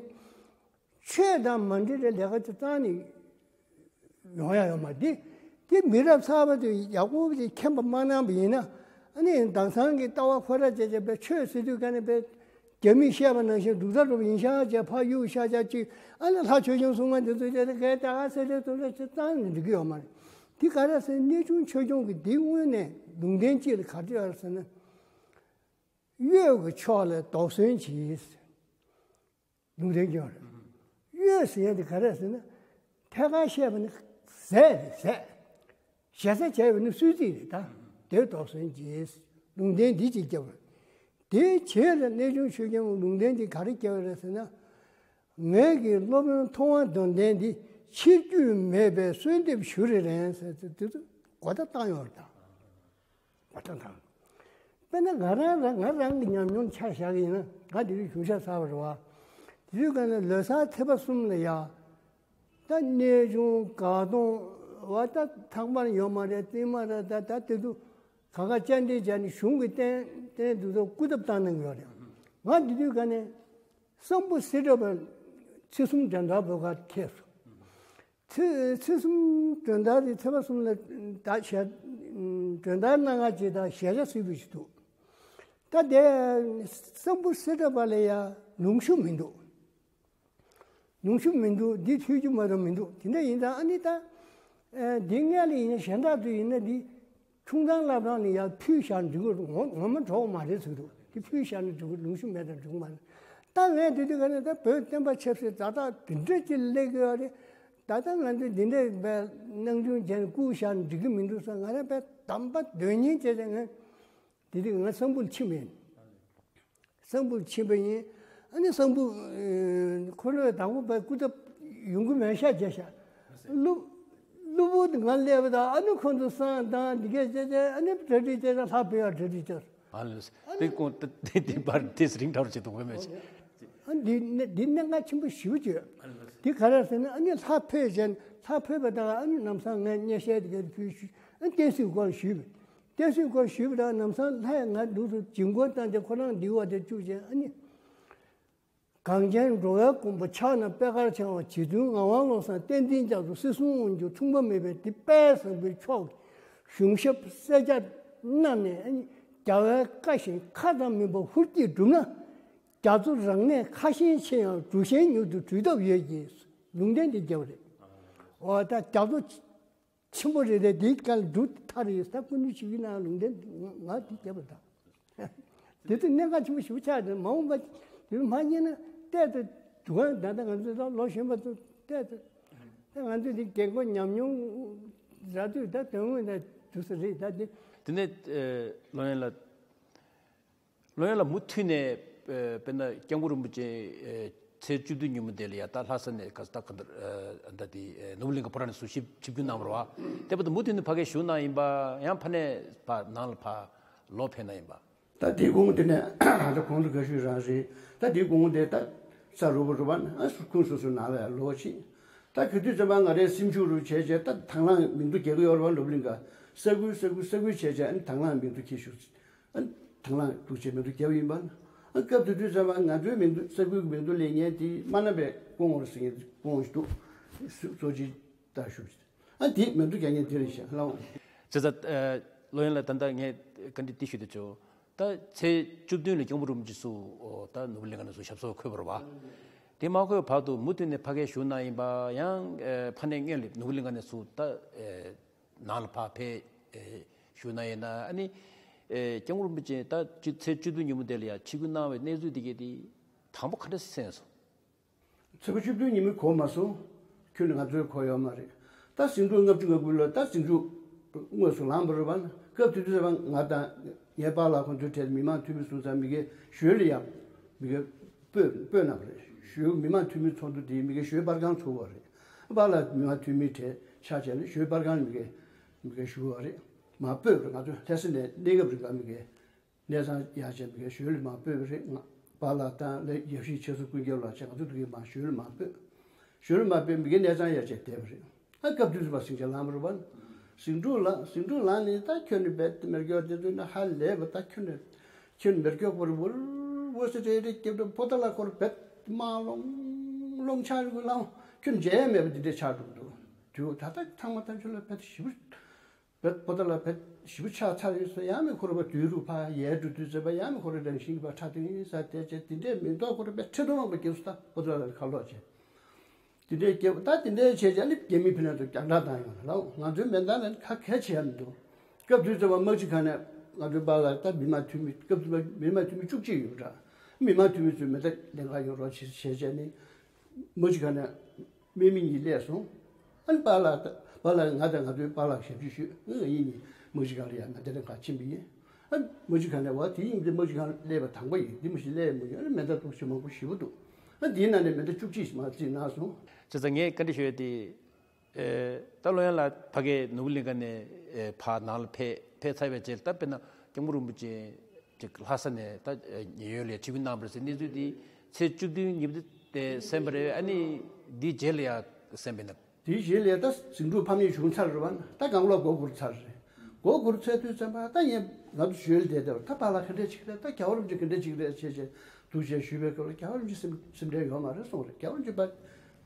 ཆོས་དང་མ་འབྲེལ་བའི་ལས་ཀ་ཅིག་བཏང་ནས་ཡོང་ཡ་ཡོད་མ་རེད། དེ་མི་རབས་གསར་པ་ཚོས་ཡག་པོ་ཅིག་མཁྱེན་པ་མ་གནང་བ་ཡིན་ན། ཨ་ནི་དེང་སང་གི་ལྟ་བ་ཁོ་ར་བྱས་བྱས་པའི་ཆོས་ཟེར་དུས་ག་ནས་པའི་རྒྱ་མིས་བཤད་པ་ནང་བཞིན་སྡུག་ས་རུབ་ཡིན་ཤག་བྱས་ཕ་ཡུལ་ཤ་ཆ་གཅིག་ཨ་ནི་ལྷ་ཆོས་སྐྱོང་སྲུང་མ་འདི་ཚོ་བྱས་ཏེ་གའི་ད་ག་ཟེར་ཏེ་དུ་ལ་ཅིག་བཏང་ནས་འགྲིག་གི་ཡོད་མ་རེད། དེ་ག་རེ་ཟེར་གནས་ཆུང་ཆོས་སྐྱོང་གི་འདི་དངོས་གནས་ལུང་བསྟན་གཅིག་ལ་ག་རེ་ཡོད་ཟེར་ན། གཡོ་གི་ཕྱོགས་ལ་དོགས་ཟོན་གྱིས། ལུང་བསྟན་སྐྱོན་རེད། གཡོ་ཟེར་ཡ་དེ་ག་རེ་ཟེར་ན། ཐད་ཀར་བཤད་པ་ནི་ཟས་རེད་ཟས། ཞེ་ས་བྱས་པ་ནི་གསོད་རྩིས་རེད་ད། དེ་དོགས་ཟོན་གྱིས། ལུང་བསྟན་འདི་གཅིག་བརྒྱབ་པ་རེད། དེའི་རྗེས་ལ་གནས་ཆུང་ཆོས་སྐྱོང་གི་ལུང་བསྟན་འདི་ག་རེ་བརྒྱབ་པ་རེད་ཟེར་ན། ངེད་ཀྱི་སློབ་དཔོན་ཐུབ་དབང་དོན་ལྡན་འདི་ཕྱིར་འགྱུར་མེད་པའི་གསོལ་འདེབས་ཞུ་རེ་རན་ཟེར་ཏེ་དེ་ཚོ་གོ་བརྡ་བཏང་ཡོད་རེད་ད། བར་ཐག་དང་། དཔེར་ན་ང་རང་རང་ང་རང་གི་ཉམས་མྱོང་ཆ་བཞག་གི་ཡིན་ན་ང་དེ་དུས་གཞུང་ཞབས་ཚར་བ་རེད་བ། དེ་དུས་ག་ནས་ལོ་གསར་ཚེས་པ་གསུམ་ལ་ཡ། ད་གནས་ཆུང་དགའ་གདོང་བ་ད་ཐག་པར་ཡོད་མ་རེད། རྩིས་མ་རེད། ད་ད་དེ་དུས་ག་ག་བཅར་འདྲི་བྱས་ནས་གཞུང་གི་རྟེན་རྟེན་དུ་ཚོ་སྐུ་ཚབ་བཏང་གནང་གི་ཡོད་རེད། ང་དེ་དུས་ག་ནས་སམ་བྷོ་ཊ་སི་ཊ་བ་ཚེས་གསུམ་འགྲན་ཟླ་བོད་ཁ་ཁེལ་སོང་། ཚེས་ཚེས་གསུམ་སྒྲོན་དར་དེ་ཚེས་པ་གསུམ་ལ་ད་ཞལ་སྒྲོན་དར་གནང་ང་ཅིག་དང་ཞལ་ཆ་གཟིགས་པ་ཞིག་འདུག་ད་དེ་གསང་ཕུ་གསེར་ཁྲ་པ་ལ་ཡང་ལུང་ཤུབས་མི་འདུག་ལུང་ཤུབས་མི་འདུག་འདི་ཐོས་རྒྱུ་མ་གཏོགས་མི་འདུག་དེ་འདྲ་ཡིན་ཙང་ཨ་ནི་ད་འདི་སྔས་ལ་ཡིན་ན་གཞན་དག་ཏུ་ཡིན་ན་འདི། ཁྱུང་ཐང་བླ་བྲང་ནས་ཡར་ཕུལ་བཞག་འགྲིག་གི་ངོ་ངོ་མ་འགྲོ་གི་མ་རེད་ཟེར་འདུག་དེ་ཕུལ་བཞག་ནས་འགྲིག་གི་ལུང་ཤུབས་མེད་དང་འགྲིག་གི་མ་རེད། ད་ངས་དེ་དུས་ག་ནས་ད་བོད་བསྟན་པ་ཆབ་སྲིད་ཛ་དྲག་དེ་འདྲ་ཅིག་སླེབས་ཡོད་རེད། ད་ལྟ་ང་ཚོས་འདི་འདྲའི་བས་སྣང་ཆུང་བྱས་ནས་བཀུག་བཞག་ནས་འགྲིག་གི་མི་འདུག་ཟེར། ང་རང་བས་དམ་པ་དོན་གཉེར་བྱས་ཏེ་ངས་དེ་དུས་ང་གསང་ཕུ་ལ་ཕྱིན་པ་ཡིན། གསང་ཕུ་ཕྱིན་པ་ཡིན། ཨ་ནི་གསང་ཕུ་ཁོ་ལོས་དང་པོ་པའི་སྐུ་ཚབ་ཡོང་གི་མེད་ཤག་བྱས་ཤག་གློ་གློ་བུར་དུ་ང་སླེབས་པ་དང་ཨ་ནི་ཁོ་ཚོ་བསང་དང་འདི་གས་བྱས་བྱས་ཨ་ནི་གྲ་སྒྲིག་བྱས་ཤག་ལྷ་བོད་ཡར་གྲ་སྒྲིག་བྱས། ཨ་ལས། དེ་ཀོང་དེ་དེ་པར་དེ་རིང་ཐར་བྱེད་དུ་འོས་མེད་ཅེས། ཨ་འདི་ནི་འདི་གནད་འགག་ཆེན་པོ་ཞེ་པོ་ཅིག་ཡོད། འདི་ག་རེ་ཟེར་ན་ཨ་ནི་ལྷ་བོས་བྱས་ལྷ་བོས་པ་དང་ཨ་ནི་ནམ་སང་ངས་སྙན་ཤལ་དེ་གས་ཕུལ་ཞུས། ཨ་བསྟན་སྲིད་སྐོར་ཞུས་པས། བསྟན་སྲིད་སྐོར་ཞུས་པ་དང་ནམ་སང་ལྷས་ང་འདུག་སུ་སྦྱིན་སྐོར་བཏང་སྟེ་ཁོ་རང་འདི་བ་དེ་བཅུག་བྱས་ཨ་ནི། གངས་ཅན་འགྲོ་བའི་མགོན་པོ་ཕྱག་ན་པད་དཀར་འཆང་བ་རྗེ་བཙུན་ངག་དབང་བློ་བཟང་བསྟན་འཛིན་རྒྱ་མཚོ་སྲིད་གསུམ་དབང་སྒྱུར་མཚུངས་པ་མེད་པའི་དེ་དཔལ་བཟང་པོའི་མཆོག་གཞུང་ཞབས་སེར་སྐྱ་བསྣམས་ནས་རྒྱལ་བའི་བཀའ་བཞིན་ཁ་ཙམ་མིན་པར་ཧུར་གྱིས་བསྒྲུབས་ན། རྒྱ་མཚོ་རང་གནས་ཁ་ཞེང་ཆེ་ཡང་གྲུ་ཞན་མྱུར་དུ་གྲོལ་ཐབས་ཡོད་ཅེས་ལུང་བསྟན་དེ་བརྒྱབ་པ་རེད། འོ་ད་རྒྱ་མཚོ་ཆེན་པོ་རེད་དེ་འདིའི་སྐབས་འབྲུ་ཐར་ཡོད་ས་ཀུན་ནས་ཞིག་ཡིན་ན་ལུང་བསྟན་ང་འདི་བརྒྱབ་པ་དང་། དེ་ཚོ་གནད་འགག་ཆེན་པོ་ཞེ་པོ་ཆགས་ཏེ་མ་འོངས་པ་དེ་མ་རྙེད་ན་བལྟས་ཏེ་དུས་གང་ད་ལྟ་ང་ཚོ་ད་ལོ་གཞོན་པ་ཚོ་བལྟས་ཏེ་ད་ང་ཚོ་འདི་རྒན་གོག་ཉམས་མྱོང་རག་དུས་ད་དོན་དངོས་ད་དུས་སུ་རེད་ད་འདི། དེ་ནས་ལོ་ཡན་ལ། ལོ་ཡན་ལ་མུ་མཐུད་ནས་དཔེར་ན་སྐྱབས་མགོན་རིན་པོ་ཆེ་ཚེས་བཅུ་བདུན་ཉིན་མོ་དེ་ལ་ཡ་ད་ལྷ་ས་ནས་ག་ས་ད་ག་འདར་ད་དེ་ནོར་བུ་གླིང་ག་ཕོ་བྲང་ནས་སུ་ཆིབས་ཆིབས་བསྒྱུར་གནང་བ་རེད་བ། དེ་བར་དུ་མུ་མཐུད་ནས་ཕ་གིར་བཞུགས་གནང་ཡིན་པ་ཡང་ཕ་ནས་ཕ་ནང་ལ་ཕ་ལོག་ཕེབས་གནང་ཡིན་པ། ད་དེའི་གོང་དེ་ནས་ད་གོང་དུ་དགའ་ཞུས་རང་རེད། ད་དེའི་གོང་དེ་ད་ས་རུ་བ་རུ་བ་ན་ཁུངས་སོ་སོའི་ནང་ལ་ཡ་ལོག་ཕྱིན། ད་ག་དུས་ཙམ་པ་ང་རའི་སེམས་ཤུགས་རུ་བྱས་བྱས་ད་དང་བླངས་མིང་ཐོ་རྒྱག་གི་ཡོད་རེད་བ། ནོར་བུ་གླིང་ག་ས་ཁུལ་ས་ཁུལ་ས་ཁུལ་བྱས་བྱས་ཨ་ནི་དང་བླངས་མིང་ཐོ་འཁྱེར་ཞུ། ཨ་ནི་དང་བླངས་འདུག་བྱས་མིང་ཐོ་རྒྱབ་ཡིན་པ། ཨ་སྐབས་དེ་དུས་ཙམ་པ་ང་ཚོའི་མིང་ཐོ་ས་ཁུལ་གྱི་མིང་ཐོ་ལེན་མཁན་དེ་སྨ་ན་པའི་སྐུ་ངོ་ཟེར་མཁན་སྐུ་ངོ་ཞིག་འདུག་གཙོ་ཆེ་ད་ཞུ། ཨ་དེ་མིང་ཐོ་རྒྱག་མཁན་དེ་རེད་ཤག་ལགས། བྱས་ཙང་ལོ་ཡན་ལ་ད་ལྟ་ངས་བཀའ་འདྲི་འདི་ཞུ་འདོད་བྱུང་། ད་ཚེས་བཅུ་བདུན་ལ་སྐྱབས་མགོན་རིན་པོ་ཆེ་སུ་ད་ནོར་བུ་གླིང་ག་ནས་སུ་ཞབས་སོར་འཁོད་པ་རེད་བ། དེ་མ་འཁོད་བར་དུ་མུ་མཐུད་ནས་ཕ་གིར་བཞུགས་གནང་ཡིན་པ་ཡང་ཕ་ནས་སྔོན་ལ་ནོར་བུ་གླིང་ག་ནས་སུ་ད། ནང་ལ་ཕར་ཕེབས་ཞུ་ན་ཡིན་ན་ཨ་ནི། སྐྱབས་མགོན་རིན་པོ་ཆེ་ད་ཚེས་བཅུ་བདུན་ཉིན་མོ་དེ་ལ་ཡང་ཆིབས་བསྒྱུར་གནང་བའི་གནས་ཚུལ་དེ་གས་དེ་དང་པོ་ག་འདྲ་གསན་སོང་། ཚེས་པ་བཅུ་བདུན་ཉིན་མོ་གོ་མ་སོང་། ཁྱོན་ནས་ང་ཚོའི་གོ་ཡོད་མ་རེད། ད་ཟིང་འཁྲུག་ལྔ་བཅུ་ང་དགུ་ལོ་ད་ཟིང་འཁྲུག་དངོས་སུ་ལངས་པ་རེད་པ། སྐབས་དེ་དུས་ཙམ་པ་ང་དང་ངའི་པཱ་ལགས་ཁོང་ཚོའི་གྲས་མི་མང་འཐུས་མི་སོང་ཙང་མི་སྒེར་ཞོལ་ལ་ཡང་མི་སྒེར་སྤོས་སྤོས་གནང་བ་རེད། ཞོལ་མི་མང་འཐུས་མི་ཚོགས་འདུ་དེའི་མི་སྒེར་ཞོལ་པར་ཁང་ཚུགས་པ་རེད། པཱ་ལགས་མི་མང་འཐུས་མི་གྲས་ཆ་བྱས་ནས་ཞོལ་པར་ཁང་ལ་མི་སྒེར་མི་སྒེར་ཞུ་བ་རེད། མ་སྤོས་རེད། ང་ཚོ་ལྷ་ས་ནས་གནས་སྐབས་རིང་ག་མི་སྒེར་གནས་ཚང་ཡར་བྱས་མི་སྒེར་ཞོལ་ལ་མ་སྤོས་པ་རེད། ང་པཱ་ལགས་དང་ལས་ཡབ་གཞིས་ཆེ་ཚོ་ཀུན་མཁྱེན་ལགས་བྱས་ང་ཚོ་འདུག་གི་མ་ཞོལ་ལ་མ་སྤོས། ཞོལ་ལ་མ་སྤོས་མི་སྒེར་གནས་ཚང་ཡར་བྱས་བསྡད་པ་རེད། ཨ་སྐབས་དུས་སུ་བ་ཟིང་ཆ་ལངས་པ་རེད་པ། ཟིང་འཁྲུག་ལངས་ཟིང་འཁྲུག་ལངས་ནས་ད་ཁྱོད་ནི་བེད་མེར་སྐྱོག་དེ་ཚོ་ནི་ཧ་ལས་པ། ད་ཁྱོད་ནི་ཁྱོད་ནི་མེར་སྐྱོག་པོར་བུར་བུར་སེ་རེ་རེ་སྐྱབས་འགྲོ་ཕོ་ད་ལ་ཁོར་བེད་མ་ལོང་ལོང་ཆགས་རིག་ལངས་ཁྱོད་མཇལ་ཡ་མེད་པ་འདི་འདྲས་ཆགས་འགྲོ་གི་འདུག་དུས་ད་ལྟ་ཚང་མ་ད་ཁྱོད་ལ་བེད་ཞིབ་བེད་པོ་ཏ་ལ་བེད་ཞིབ་ཆགས་ཚར་ཡོད་ས་ཡང་མི་ཁོ་ར་བ་དུས་རུ་ཕ་ཡལ་འགྲོ་དུས་ཚོད་པ་ཡང་མི་ཁོ་ར་རང་བཞིན་གྱི་བ་ཁྲ་ཐིང་ས་དེ་བྱས་དེ་འདྲས་མི་འདོག་ཁོ་ར་བེད་ཁྲི་སྟོང་མང་པོ་སྐྱེས་སུ་ད་པོ་ཏ་ལ་ཁ་ལོག་བྱས། དེ་འདྲས་སྐྱེས་པ་ད་དེ་འདྲས་བྱས་ཀྱང་ནི་རྒྱ་མི་ཕི་ལན་དུ་རྒྱང་བསྒྲགས་བཏང་ཡོང་ལ་ང་ཚོའི་མེ་མདའ་ལ་ཁ་གལ་ཆེ་ཡ་མི་འདུག་སྐབས་དུས་ཚོད་པ་དམག་སྤྱི་ཁང་ནས་ང་ཚོའི་པཱ་ལགས་ད་མི་མང་འཐུས་མི་སྐབས་དུས་མི་མང་འཐུས་མི་བཅུ་གཅིག་ཡོད་འདྲ། མི་མང་འཐུས་མི་ཚོས་མེ་མདའ་ལེན་ག་ཡོང་རོགས་བྱེད་བྱས་བྱས་ནི། དམག་སྤྱི་ཁང་ནས་དམག་མི་གཉིས་སླེབས་སོང་། ཨ་ནི་པཱ་ལགས་པཱ་ལགས་ང་དང་ང་ཚོའི་པཱ་ལགས་ཞབས་ཕྱི་ཞུས། ང་ཡིན་ནི་དམག་སྤྱི་ཁང་ལ་ཡང་ང་དེ་རིང་ཁ་ཕྱིན་པ་ཡིན། ཨ་ནི་དམག་སྤྱི་ཁང་ནས་བ་དེ་ཡིན་དེ་དམག་སྤྱི་ཁང་སླེབས་པ་དང་པོ་ཡིན། འདི་མི་ཞིག་སླེབས་མ་ཡོང་། ཨ་ནི་མེ་མདའ་ཐུག་ཆེ་མང་པོ་ཞེ་པོ་འདུག་ཨ་ནི་དེའི་ནང་ནས་མེ་མདའ་བཅུ་གཅིག་མ་རྩིས་གནང་སོང་། བྱས་ཙང་ངས་བཀའ་འདྲི་ཞུ་ཡ་དེ། ད་ལོ་ཡན་ལགས་ཕ་གིར་ནོར་བུ་གླིང་ག་ནས་ཕར་ནང་ལ་ཕེབས་ཕེབས་ཚར་བའི་རྗེས་ད་དཔེར་ན་སྐྱབས་མགོན་རིན་པོ་ཆེ་ཅིག་ལྷ་ས་ནས་ད་ཉེ་ཡོད་ལ་ཆིབས་བསྒྱུར་གནང་བ་རེད་ཟེར་གནས་ཚུལ་འདི་ཚེས་བཅུ་བདུན་ཉིན་དེ་གསན་པ་རེད། ཨ་ནི་འདིའི་རྗེས་ལ་ཡང་གསན་པ་ཡིན་ན། དེའི་རྗེས་ལ་ད་ཟིང་འཁྲུག་ཕམ་ཉེས་བྱུང་ཚར་རེད་བ། ད་གང་ལོག་སྒོ་སྒུར་ཚར་རེད། སྒོ་སྒུར་ཚར་དུས་ཙམ་པ་ད་ངས་ང་ཚོ་ཞོལ་བསྡད་བསྡད་པ་ད་པཱ་ལགས་ག་འདྲས་ཅིག་རེད། ད་རྒྱལ་བ་རིན་པོ་ཆེ་ག་འདྲས་ཅིག་རེད་བྱས་བྱས་འདུག་བྱས་ཞུས་པའི་སྐབས་ལ་རྒྱལ་བ་རིན་པོ་ཆེ་སེམས་སེམས་ཁྲལ་ཡོད་མ་རེད་གསུངས་རེད། རྒྱལ་བ་རིན་པོ་ཆེ་ཕ་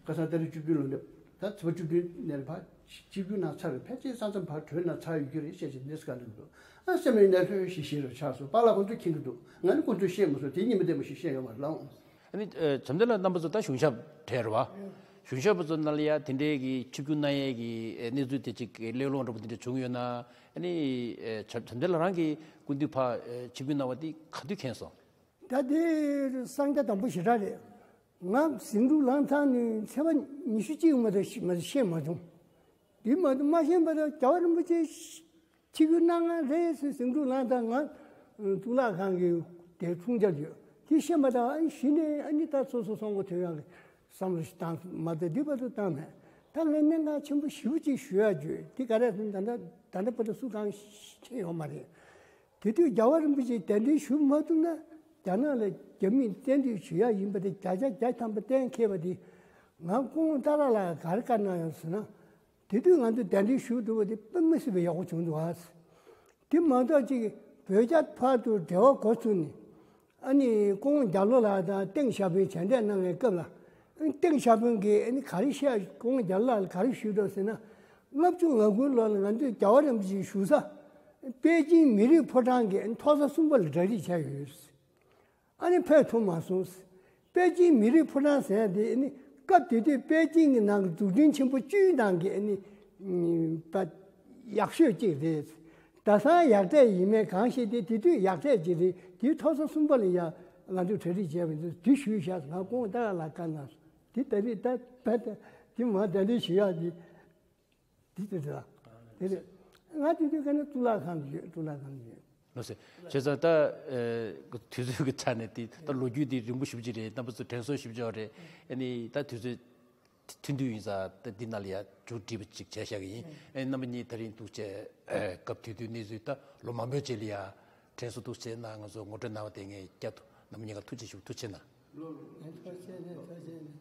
ཁ་སང་ཏ་རིག་བཅུ་བདུན་ལོ་འདྲ། ད་ཚོ་བཅུ་བདུན་ནས་ཕར་ཆིབས་བསྒྱུར་གནང་ཚར་བའི་ཕལ་ཆེར་ས་མཚམས་ཕར་བྲོས་གནང་ཚར་ཡོད་རྒྱུ་རེད་བཤད་ཅིག་འདེབས་ག་ལེན་འདུག་ཨ་སེམས་ནང་ནས་ལྷོད་ཤིག་ཤིག་རུ་ཆགས་སོང་། པཱ་ལགས་ཁོང་ཚོས་མཁྱེན་གྱི་འདུག་ང་ནི་ཁོང་ཚོས་བཤད་མ་སོང་། དེ་གཉིས་མི་བདེན་པ་ཞིག་བཤད་ཡོད་མ་རེད་ལགས། ཨ་ནི་ཨ་བྱམས་བརྩེ་ལགས་རྣམ་པ་ཚོ་ད་གཞུང་ཞབས་གྲས་རེད་བ། གཞུང་ཞབས་པ་ཚོ་ནང་ལ་ཡ་དེ་འདྲའི་གི་ཆིབས་བསྒྱུར་གནང་ཡས་ཀྱི་ཨ་གནས་ཚུལ་དེ་ཅིག་གླེང་སློང་འདྲ་པོ་དེ་འདྲ་བྱུང་ཡོད་ན། ཨ་ནི་ཨ་བྱམས་བྱམས་བརྩེ་ལགས་རང་གིས་སྐུ་མདུན་ཕར་ཨ་ཆིབས་བསྒྱུར་གནང་བ་དེ་ག་དུས་མཁྱེན་སོང་། ད་དེ་སང་ཆ་དང་པོ་ཞེ་དྲག་རེད། ང་ཟིང་འཁྲུག་ལངས་ཚར་ནས་ཚེས་པ་ཉི་ཤུ་གཅིག་མ་གཏོགས་ཤེས་མ་གཏོགས་ཤེས་མ་བྱུང་། དེ་མ་གཏོགས་མ་ཤེས་པ་དང་རྒྱལ་བ་རིན་པོ་ཆེ་ཆིབས་བསྒྱུར་གནང་ང་རེད་ཟེར་ཟིང་འཁྲུག་ལངས་དང་། ང་གཙུག་ལག་ཁང་གི་དེ་འཁྲུངས་སྐར་ཡོད་དེ་ཤེས་མ་དང་། ཨ་ནི་གཞི་ནས་ཨ་ནི་ད་སོ་སོ་སོང་གོ་ཐོན་ཡག་གི་བསམ་བློ་ཞིག་བཏང་མ་གཏོགས་འདི་བར་དུ་བཏང་མེད། ད་ངས་གནད་འགག་ཆེན་པོ་ཞེ་པོ་ཅིག་ཞུ་ཡག་བརྗོད་དེ་ག་རེ་ཟེར་ན། ད་ལྟ་ད་ལྟ་བར་དུ་སུ་གང་ཤེས་ཡོད་མ་རེད། དེ་དུས་རྒྱལ་བ་རིན་པོ་ཆེ་གདན་འདྲེན་ཞུ་མ་ཐུབ་ན་རྒྱ་ནག་ལ་རྒྱ་མིས་བཙན་འཛུལ་ཞུ་ཡག་ཡིན་པ་དེ་བརྒྱ་ཆ་བརྒྱ་ཐམ་པ་གཏན་འཁེལ་བ་དེ། ང་སྐུ་ངོ་ཏཱ་ལའི་ལགས་ག་རེ་བཀའ་གནང་ཡོད་ཟེར་ན། དེ་དུས་ང་ཚོ་གདན་འདྲེན་ཞུ་ཐུབ་པ་དེ་དཔེ་མི་སྲིད་པའི་ཡག་པོ་བྱུང་འདུག་ཨ། དེ་མ་གཏོགས་ཅིག་བོད་རྒྱ་བར་དུ་འབྲེལ་བ་འགོ་ཚུགས་ནས། ཨ་ནི་སྐུ་ངོ་རྒྱ་ལོ་ལགས་དང་ཏེང་ཞའོ་ཕིང་མཇལ་འཕྲད་གནང་བའི་སྐབས་ལ། ཨ་ནི་ཏེང་ཞའོ་ཕིང་གིས་ཨ་ནི་ག་རེ་བཤད། སྐུ་ངོ་རྒྱ་ལོ་ལགས་ལ་ག་རེ་ཞུས་འདུག་ཟེར་ན། ལྔ་བཅུ་ང་དགུའི་ལོ་ལ་ང་ཚོས་རྒྱལ་བ་རིན་པོ་ཆེའི་བཞུགས་ས་པེ་ཅིང་མི་རིགས་ཕོ་བྲང་གི་ཨ་ནི་མཐོ་ས་གསུམ་པ་ལ་གྲ་སྒྲིག་བྱས་ཡོད། ཨ་ནི་ཕེབས་ཐུབ་མ་སོང་། པེ་ཅིང་མི་རིགས་ཕོ་བྲང་ཟེར་ཡ་དེ་ནི་སྐབས་དེ་དུས་པེ་ཅིང་གི་ནང་གི་འཛུགས་སྐྲུན་ཆེན་པོ་བཅུའི་ནང་གི་ཨ་ནི་ཨ་ཡག་ཤོས་གཅིག་རེད། ད་སང་ཡག་གྲས་ཡིན་མིན་གང་ཤེས་ཏེ། དེ་དུས་ཡག་གྲས་གཅིག་རེད། དེའི་མཐོ་ས་གསུམ་པ་ལ་ཡ་ང་ཚོས་གྲ་སྒྲིག་བྱས་པ་འདི་དེ་ཞུས་བཞག་ང་སྐུ་ངོ་ཏཱ་ལའི་ལགས་བཀའ་གནང་སོང་། དེ་ད་རེས་ད་ད་ད་དེ་མ་གདན་འདྲེན་ཞུ་ཡག་དེ། དེ་དེ་རེད། དེ་རེད། ང་དེ་དུས་ཁ་ནས་གཙུག་ལག་ཁང་དུ་ཡོད། གཙུག་ལག་ཁང་དུ་ཡོད། ལགས་སོ། བྱས་ཙང་ད་ཨ་དུས་ཚོད་ཀྱི་ཆ་ནས་དེ་ད་ལོ་རྒྱུས་དེ་རིང་པོ་ཞེ་པོ་ཅིག་རེད། རྣམ་པ་ཚོ་དྲན་གསོ་ཞེ་པོ་ཅིག་རེད། ཨ་ནི་ད་དུས་ཚོད་ཐུང་ཐུང་ཡིན་ཙང་ད་འདི་ནང་ལ་ཡ་མཇུག་སྒྲིལ་བ་ཅིག་བྱས་བཞག་གི་ཡིན། ཨ་ནི་རྣམ་པ་གཉིས་ད་རིང་ཐུགས་རྗེ་ཆེ། སྐབས་དེ་དུས་གནས་ཚུལ་ད་ལོ་མང་པོའི་རྗེས་ལ་ཡ་དྲན་གསོ་ཐུགས་རྗེ་ཆེ་གནང་། ང་ཚོ་ངོ་སྤྲོད་གནང་བ་དེ་ངས་བསྐྱར་དུ་རྣམ་པ་གཉིས་ཀ་ཐུགས་རྗེ་ཆེ་ཞུ། ཐུགས་རྗེ་གནང་། ཐུགས་རྗེ་ཆེ། ཐུགས་རྗེ་ཆེ།